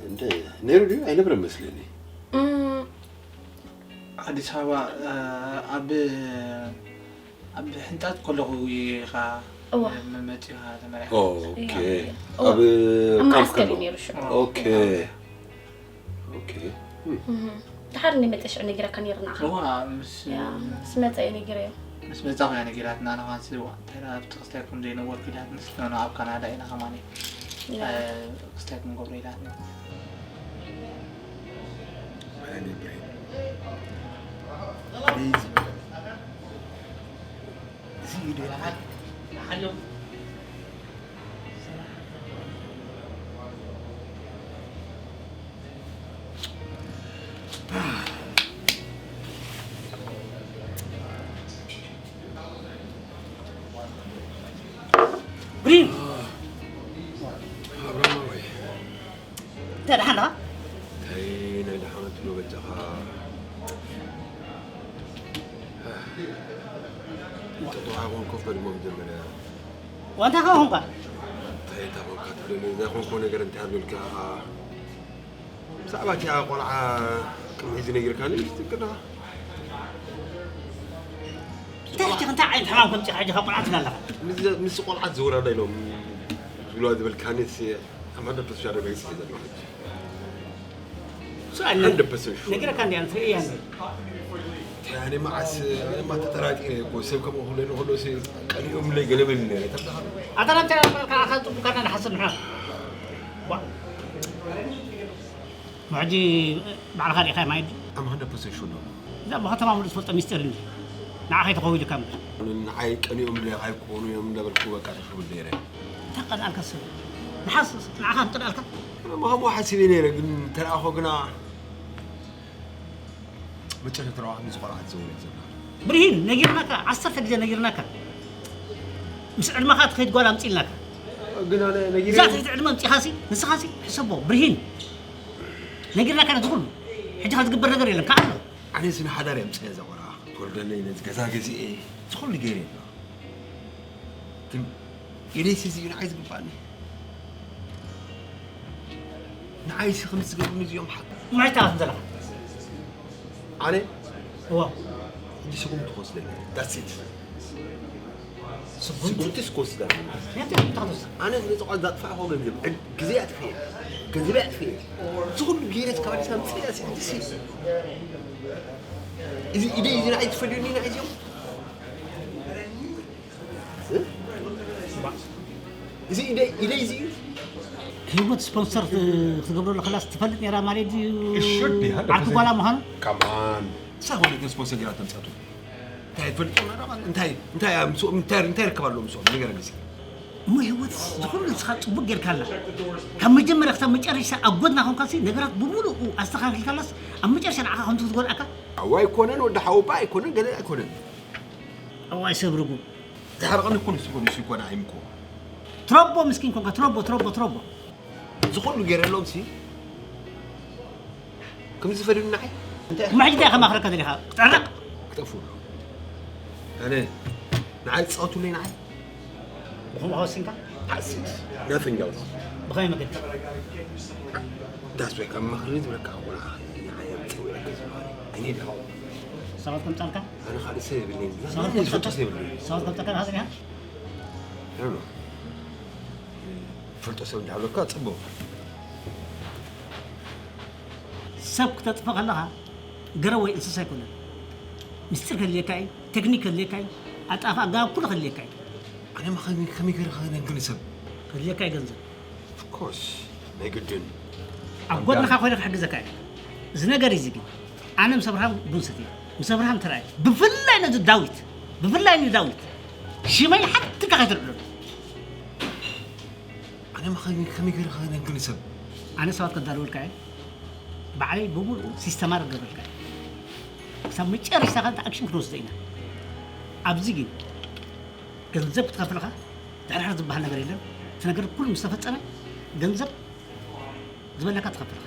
እንደ ነይሩ ድዩ? ኣይነበረን መስለኒ። እም። ኣዲስ ኣበባ፣ እ፣ ኣብ፣ ኣብ ሕንጣጥ ከለኹ ኢኻ እዋ። መ-፣ መጺኻ ተመሪሓ። ኦ፣ ኦኬ። እያ። እዋ። ኣብ ኣብ ካምፕ መዓስከር ከለኹ። እዩ ነይሩ ሽዑ። ኦኬ። እዋ። ኦኬ። እህ። ድሓር እንደ መጸ ሽዑ ነጊራካ ነይረ ንዓኻ። እዋ፣ ምስ ያ፣ ምስ መጸ እየ ነጊረዮ። ምስ መጻኹ እያ ነጊራትና። ኣነ ኸዓንሲ፣ ዋ፣ እንታይ ደኣ ኣብቲ ክስታይ ከም ዘይነበርኩ ኢላትንስ፣ ኖ፣ ኖ፣ ኣብ ካናዳ ኢና ኸማን። ያ። እ፣ ክስታይ ክንገብሮ ኢላትና። ኣይነ ብሬን። ፕሊዝ። እዚ እዩ ደልካ። ብሪን! ኣብራማ ወይ? እንታይ ደሓን ደኣ? እንታይ ናይ ደሓን ትብሎ በጃኻ? ጥጡሕ ኣይኮንኩ፣ ፈድሞ መጀመርያ። ዋንታ ከ ኾንካ? እንታይ እታ ኾንካ ትብለኒ? ዘይኮንኮ ነገር እንታይ ኣብልካ? ብዛዕባ እቲኣ ቆልዓ ቅድሚ ሕጂ ነጊርካኒ፣ ትክክል ዲኻ? እንታይ ሕጂ እንታይ ዓይነት ሕማም ከምፂኻ ሕጂ ካብ ቆልዓ ትብላ ኣለኻ? ምስ፣ ምስ ቆልዓት ዝውረዳ ኢሎም ዝብልዋ ዝበልካኒስ፣ ኣብ መደብ ተስፋ ኣረጋጊጽ እዩ ዘለኹ ሕጂ። ሰኣል ሓንድረድ ፐርሰንት ሹር። ነጊረካ እንዲያ፣ ንትርእያ እንዲ። ኣነ መዓስ፣ ኣነ ማ ተጠራጢረ እኮ፣ ሰብ ከምኡ ክብለኒ ከሎ ሲ ቀኒኦምለይ ገለ በልኒ ነይረ። ተብዛሓሉ ኣታ ናብታ ያልኳልካ ኣኻ ጽቡቅ ካና ንሓስብ ንሕና። ዋ። ሕጂ ባዕልኻ ርኢኻዮ ማይ ድዩ? ኣም ሃንድረድ ፐርሰንት ሹር ነው። እዛ ብኸተማ ሙሉእ ትፈልጦ ሚስጢር እንዲ። ንዓኻ ኣይተኸውልካ እምበር። ንዓይ ቀኒኦምለይ ኣይኮኑ እዮም እንዳበልኩ በቃ ተሸውድ ነይረ። እንታይ ቀንኣልካ ሰብ? ንሓስ ንዓኻ ክቀንኣልካ? ኣነ ምዃኑ ሓሲበ ነይረ፣ ግን ተረኣኾ ግና መጨረሻ ተረዋሕ ምስ ቆልዓ ትዘውር እያ ዘላ። ብርሂን፣ ነጊርናካ፣ ዓሰርተ ግዜ ነጊርናካ። ምስ ዕድመኻ ትኸይድ ጓል ኣምጺእልናካ። ግን ኣነ ነጊረ እዛ ትሕቲ ዕድመ ኣምጺኻሲ፣ ንስኻሲ፣ ሕሰቦ፣ ብርሂን። ነጊርናካ ነቲ ኩሉ። ሕጂ ከ ዝግበር ነገር የለን፣ ከኣ ኣሎ። ኣነ እዚ ንሓዳር እየ ኣምጺኣ እዛ ቆልዓ። ትወልደለይ ነዚ ገዛ ገዚኤ፣ እዚ ኩሉ ገይረ ኣለኹ። ግን ኢለይሲ እዚ እዩ ንዓይ ዝግባኣኒ። ንዓይሲ ከምዚ ዝገብሩኒ እዚኦም ሓ-፣ እሞ ሕጂ እንታይ ክትብል ዘለኻ? ኣነ? እዋ። ሕጂ ስጉምቲ ክወስደኒ። That's it። ስጉምቲ? ስጉምቲስ ክወስድ ኣለኒ። ምኽንያቱ እንታይ ክትወስድ? ኣነ ነዚ ቆልዓ ዘጥፋእኹ ገንዘብ፣ ዕድ-፣ ግዜ ኣጥፊኤ፣ ገንዘበይ ኣጥፊኤ፣ እዚ ኩሉ ገይረ እስካብ ኣዲስ ኣበባ ኣምጺኤ፣ ሕጂሲ እዚ ኢደይ እዚ ንዓይ ዝፈልዩኒ ንዓይ እዚኦም? እ? እዚ ኢደይ፣ ኢደይ እዚ እዩ። ህይወት ስፖንሰር ክትገብረሉ ከላስ ትፈልጥ ነይራ ማለት ድዩ? It should be, hundred percent። ዓርኪ ጓላ ምዃኑ? Come on። ንሳ ኮነት ስፖንሰር ገይራ ተምጻቱ። እንታይ ትፈልጦ ነራ ማለት? እንታይ፣ እንታይ ምስኦም፣ እንታይ፣ እንታይ ርክብ ኣለዎ ምስኦም? ንገረኒ እስኪ። እሞ ህይወት ዝኹሉ ንስኻ ጽቡቅ ጌርካላ። ካብ መጀመርያ ክሳብ መጨረሻ ኣብ ጎድና ኮንካሲ ነገራት ብምሉኡ ኣስተኻኺልካላስ ኣብ መጨረሻ ንዓኻ ከምዚ ክትጎድኣካ? ኣዋ ኣይኮነን፣ ወዲ ሓወባ ኣይኮነን፣ ገለ ኣይኮነን። ኣዋይ ሰብ ርጉም። ዝሓርቐኒ እኮ ንሱ እኮ፣ ንሱ እኮ ንዓይ እኮ። ትረቦ ምስኪን ኮንካ፣ ትረቦ፣ ትረቦ፣ ትረቦ። እዚ ኩሉ ገይረሎም ሲ፣ ከምዚ ዝፈድዩኒ ንዓይ? እንታይ እሞ ሕጂ እንታይ ከማኽረካ ደሊኻ? ክትዕረቕ? ክጠፍኡ ኣለዎም። ኣነ፣ ንዓይ ዝጻወቱለይ ንዓይ? ብኸምኡ ወሲንካ? That's it. Nothing else። ብኸመይ መገዲ? That's why ካብ ምኽሪ ዝብለካ ኣኹ ንዓይ ኣምጽእ ዝብለካ ዝበሃል። I need help። ሰባት ከምጻልካ? ኣነ ካልእ ሰብ የብለይን። ሰባት ማንም ከምጻልካ? ዝፈልጦ ሰብ የብለይን። ሰባት ከምጻልካ ንሓዘን ኢኻ? I don't know። ፈልጦ ሰብ እንዳሃለካ ጽቡቕ። ሰብ ክተጥፍእ ከለኻ ገረብ ወይ እንስሳ ኣይኮነን። ምስጢር ከድልየካ እዩ፣ ቴክኒክ ከድልየካ እዩ፣ ኣጣፍ ኣገባብ ኩሉ ከድልየካ እዩ። ኣነ ማ ከመይ፣ ከመይ ገይረ ከነግር ሰብ? ከድልየካ እዩ ገንዘብ። Of course፣ ናይ ግድን። ኣብ ጎድንኻ ኮይነ ክሕግዘካ እየ። እዚ ነገር እዚ ግን ኣነ ምስ ኣብርሃም ቡን ሰትየ፣ ምስ ኣብርሃም ተራእየ። ብፍላይ ነዚ ዳዊት፣ ብፍላይ ንዳዊት ሽመይ ሓትካ ከይተልዕሎ። ኣነ ማ ከመይ፣ ከመይ ገይረ ከነግር ሰብ? ኣነ ሰባት ከዳልወልካ እየ። ባዕለይ ብምሉኡ ሲስተማር ክገብረልካ እየ። ክሳብ መጨረሽታ ከ ኣክሽን ክንወስዶ ኢና። ኣብዚ ግን ገንዘብ ክትኸፍል ኢኻ፣ ድሕርሕር ዝበሃል ነገር የለን። እቲ ነገር ኩሉ ምስ ተፈጸመ ገንዘብ ዝበለካ ትኸፍል ኢኻ።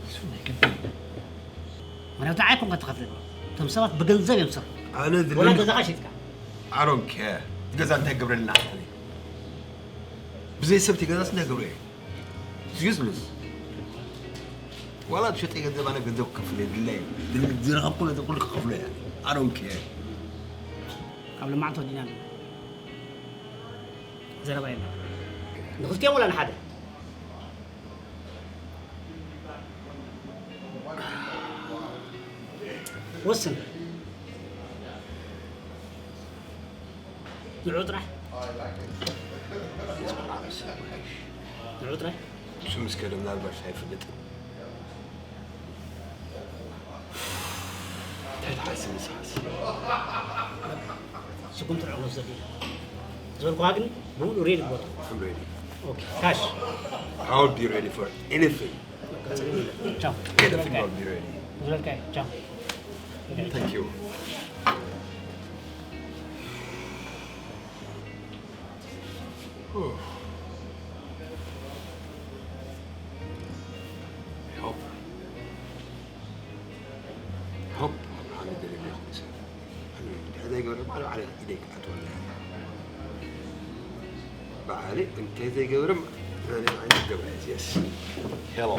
እሱ ናይ ግድን እዩ። ምኽንያቱ ንዓይ ኮንካ ትኸፍለኒ። እቶም ሰባት ብገንዘብ እዮም ዝሰርሑ። ኣነ ወላ ዝለኒ ገዛኻ ሸይጥካ። I don't care። እቲ ገዛ እንታይ ክገብረልና ኣነ? ብዘይ ሰብ እቲ ገዛስ እንታይ ክገብሮ እየ? It's useless። ዋላ ትሸጠ ገንዘብ ኣነ ገንዘብ ክከፍል እየ፣ ድላይ እየ። ዝረኸብኩ ነዚ ኩሉ ክከፍሎ እየ። I don't care። ካብ ሎማዕንቲ ወዲና ኣለና። ዘረባ የለን። ንኽልቲኦም ወላ ንሓደ? ወስን። ንዑ ጥራሕ። ንዑ ጥራሕ። እሱ ምስ ከደ ምናልባሽ ኣይፍለጥን። እንታይ ትሓስብ ንስኻስ? ስጉምቲ ንዑ ክወስደሉ እዩ። ዝበልኩኻ ግን ብምሉእ ሬዲ ግበሮ። I'm ready. ኦኬ፣ ካሽ። I will be ready for anything. ቻው። Anything, I will be ready. ዝበልካ እዩ። ቻው። Thank you. Help. Help. I'm not gonna be honest. I mean, هذا يقول ما له على إيديك أتولى. بعالي، أنت زي قبرم، أنا عندي جواز، yes. Hello.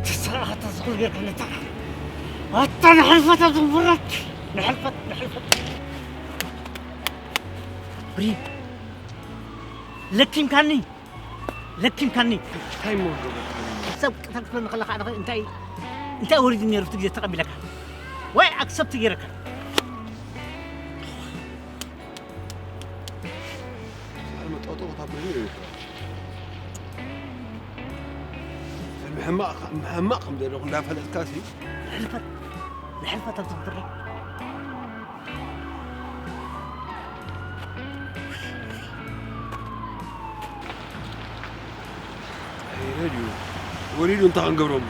ተሰራሓት ዝኹል ጌርካ ነታ ኣታ ንሕልፈት ኣብ ዝንቡረት ንሕልፈት ንሕልፈት ብሪ ለኪምካኒ ለኪምካኒ እንታይ እሞ ገበርካኒ? ሰብ ቅተል ክትብለኒ ከለኻ ኣነ እንታይ እንታይ ወሪዱ ነይሩ እቲ ግዜ ተቐቢለካ ወይ ኣክሰፕት ገይረካ ጦቕታ በይኑ እዩ። ሕማቕ፣ ሕማቕ ከም ዘለኹ እንዳፈለጥካ ሲ። ንሕልፈት፣ ንሕልፈት ኣብ ዝኽትረይ። ኣይረድዩ። ወሪዱ እንታይ ክንገብሮም?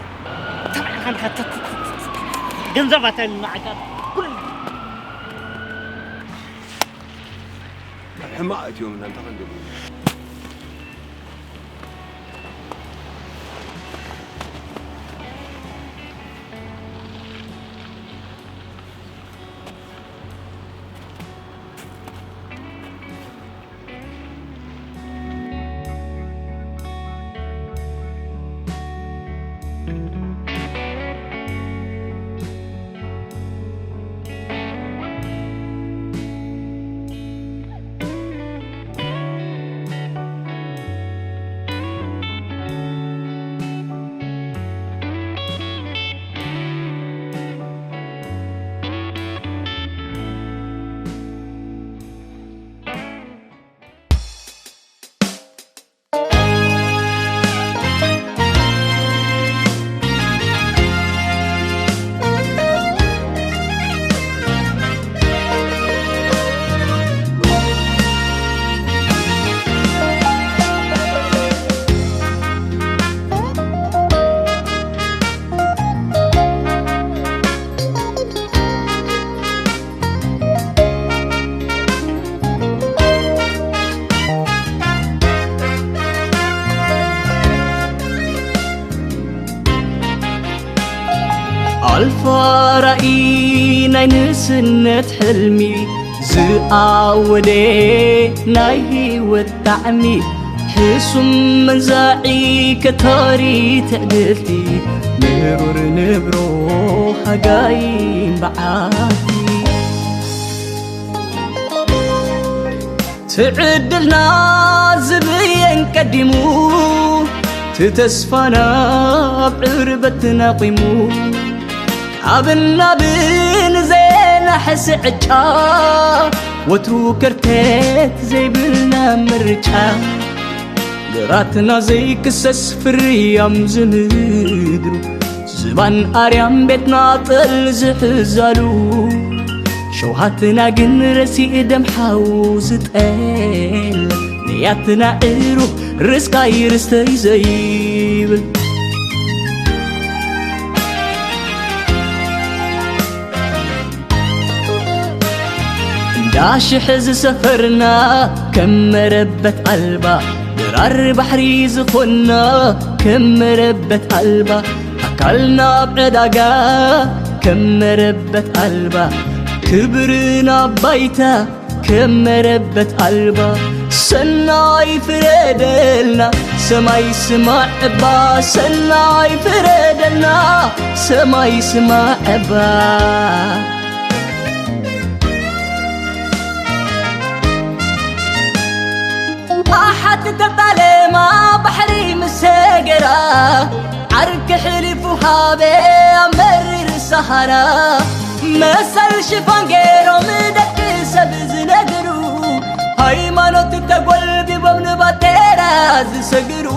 ገንዘብ ኣታ ንዓካ ኩሉ ሕማቕ እትዮም እናንተ ክንገብሮም። ኣልፋ ራእይ ናይ ንእስነት ሕልሚ ዝኣወደ ናይ ህይወት ጣዕሚ ሕሱም መንዛዒ ከታሪ ትዕድልቲ ምሩር ንብሮ ሃጋይ በዓቲ ትዕድልና ዝብየን ቀዲሙ ትተስፋና ኣብ ዕርበትና ቂሙ ካብ ናብን ዜናሕስ ዕጫ ወትሩ ከርተት ዘይብልና ምርጫ ግራትና ዘይክሰስ ፍርያም ዝምድሩ ዝባን ኣርያም ቤትና ጠል ዝሕዛሉ ሸውሃትና ግን ረሲእ ደም ሓው ዝጠል ንያትና ዕሩ ርስካይ ርስተይ ዘይብል እንዳሽሕ ዝሰፈርና ከም መረበት ኣልባ ድራር ባሕሪ ዝኾንና ከም መረበት ኣልባ ኣካልና ኣብ ዕዳጋ ከም መረበት ኣልባ ክብርና ባይታ ከም መረበት ኣልባ ሰናይ ፍረደልና ሰማይ ስማዕ እባ ሰናይ ፍረደልና ሰማይ ስማዕ እባ ኣሓት ተጣለማ ባሕሪ ምስ ሰገራ ዓርኪ ሕሊፉ ሃበ ኣብ መሪር ሰሃራ መሰል ሽፋን ገይሮም ደቂ ሰብ ዝነግሩ ሃይማኖት ተጎልቢቦም ንባቴራ ዝሰግሩ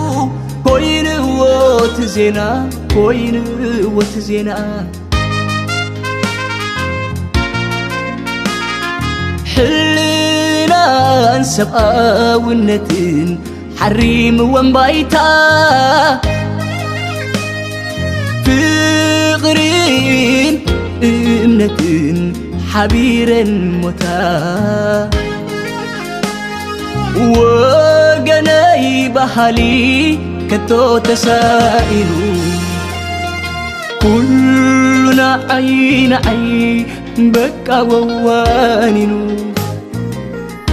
ኮይንዎ እቲ ዜና ኮይንዎ እቲ ዜና ሕልናን ሰብኣውነትን ሓሪምወን ባይታ ፍቕርን እምነትን ሓቢረን ሞታ ወገነይ ባህሊ ከቶ ተሳኢኑ ኩሉ ንዓይ ንዓይ በቃ ወዋኒኑ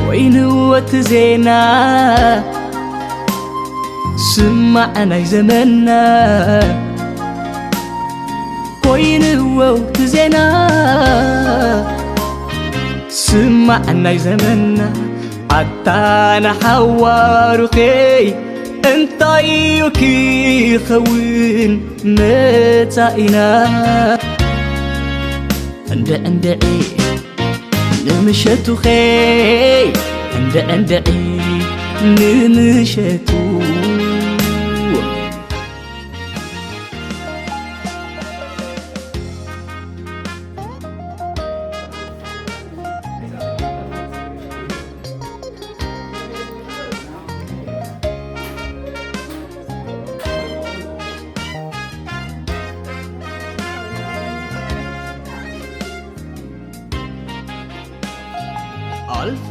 ወይንወት ዜና ስማዕ ናይ ዘመና ኮይንወት ዜና ስማዕ ናይ ዘመና ኣታ ንሓዋሩኸይ እንታይ እዩ ክኸውን መጻኢና እንድዕንድዒ ንምሸቱኸይ እንድዕንድዒ ንምሸቱ። ኣልፋ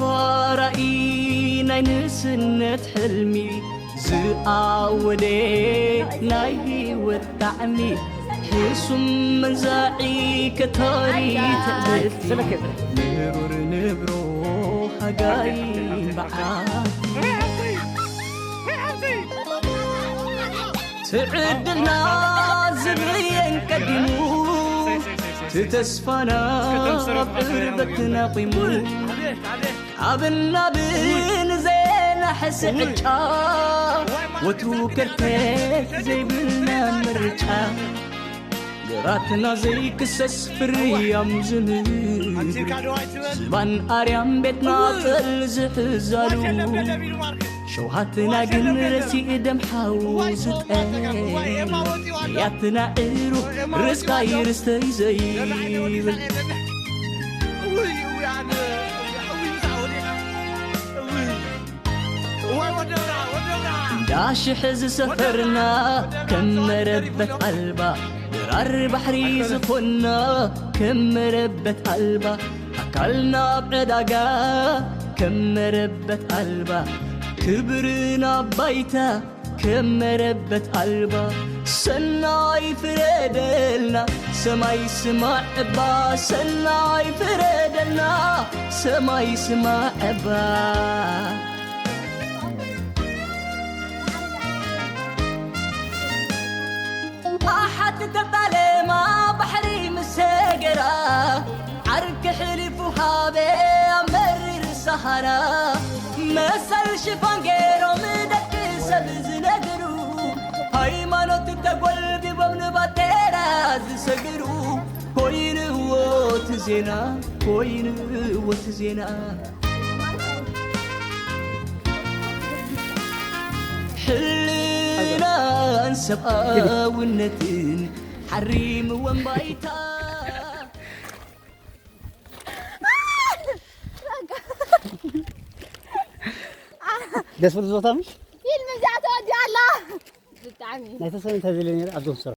ራእይ ናይ ንእስነት ሕልሚ ዝኣወደ ናይ ህይወት ጣዕሚ ሕሱም መንዛዒ ከተሪ ትዕድልቲ ምሩር ንብሮ ሃጋይ በዓል ትዕድልና ዝብየን ቀዲሙ ትተስፋና ኣብ ዕርበትና ቂሙ ካብ ናብን ዘናሕሲ ዕጫ ወትሩ ከርተት ዘይብልና ምርጫ ግራትና ዘይክሰስ ፍርያም ዝምር ዝባን ኣርያም ቤትና ጠል ዝሕዛሉ ሸውሃትና ግን ረሲእ ደም ሓው ዝጠል ያትና ዕሩ ርስቃይ ርስተይ ዘይብል ዳሽሕ ዝሰፈርና ከም መረበት ኣልባ ድራር ባሕሪ ዝኾንና ከም መረበት ኣልባ ኣካልና ኣብ ዕዳጋ ከም መረበት ኣልባ ክብርና ባይታ ከም መረበት ኣልባ ሰናይ ፍረደልና ሰማይ ስማዕ እባ ሰናይ ፍረደልና ሰማይ ስማዕ እባ ኣሓት ተጣለማ ባሕሪ ምስ ሰገራ ዓርኪ ሕሊፉ ሃበ ኣብ መሪር ሰሃራ መሰል ሽፋን ገይሮም ደቂ ሰብ ዝነግሩ ሃይማኖት ተጎልቢቦም ንባጤራ ዝሰግሩ ኮይንዎ እቲ ዜና ኮይንዎ እቲ ዜና ሕልናን ሰብኣውነትን ሓሪምዎም ባይታ ደስ ብል ዞታ ምሽ ፊልም እዚኣ ተወዲኣ ኣላ ብጣዕሚ ናይ ተሰነ እንታይ ዘለ ነረ ኣብዞም ስራ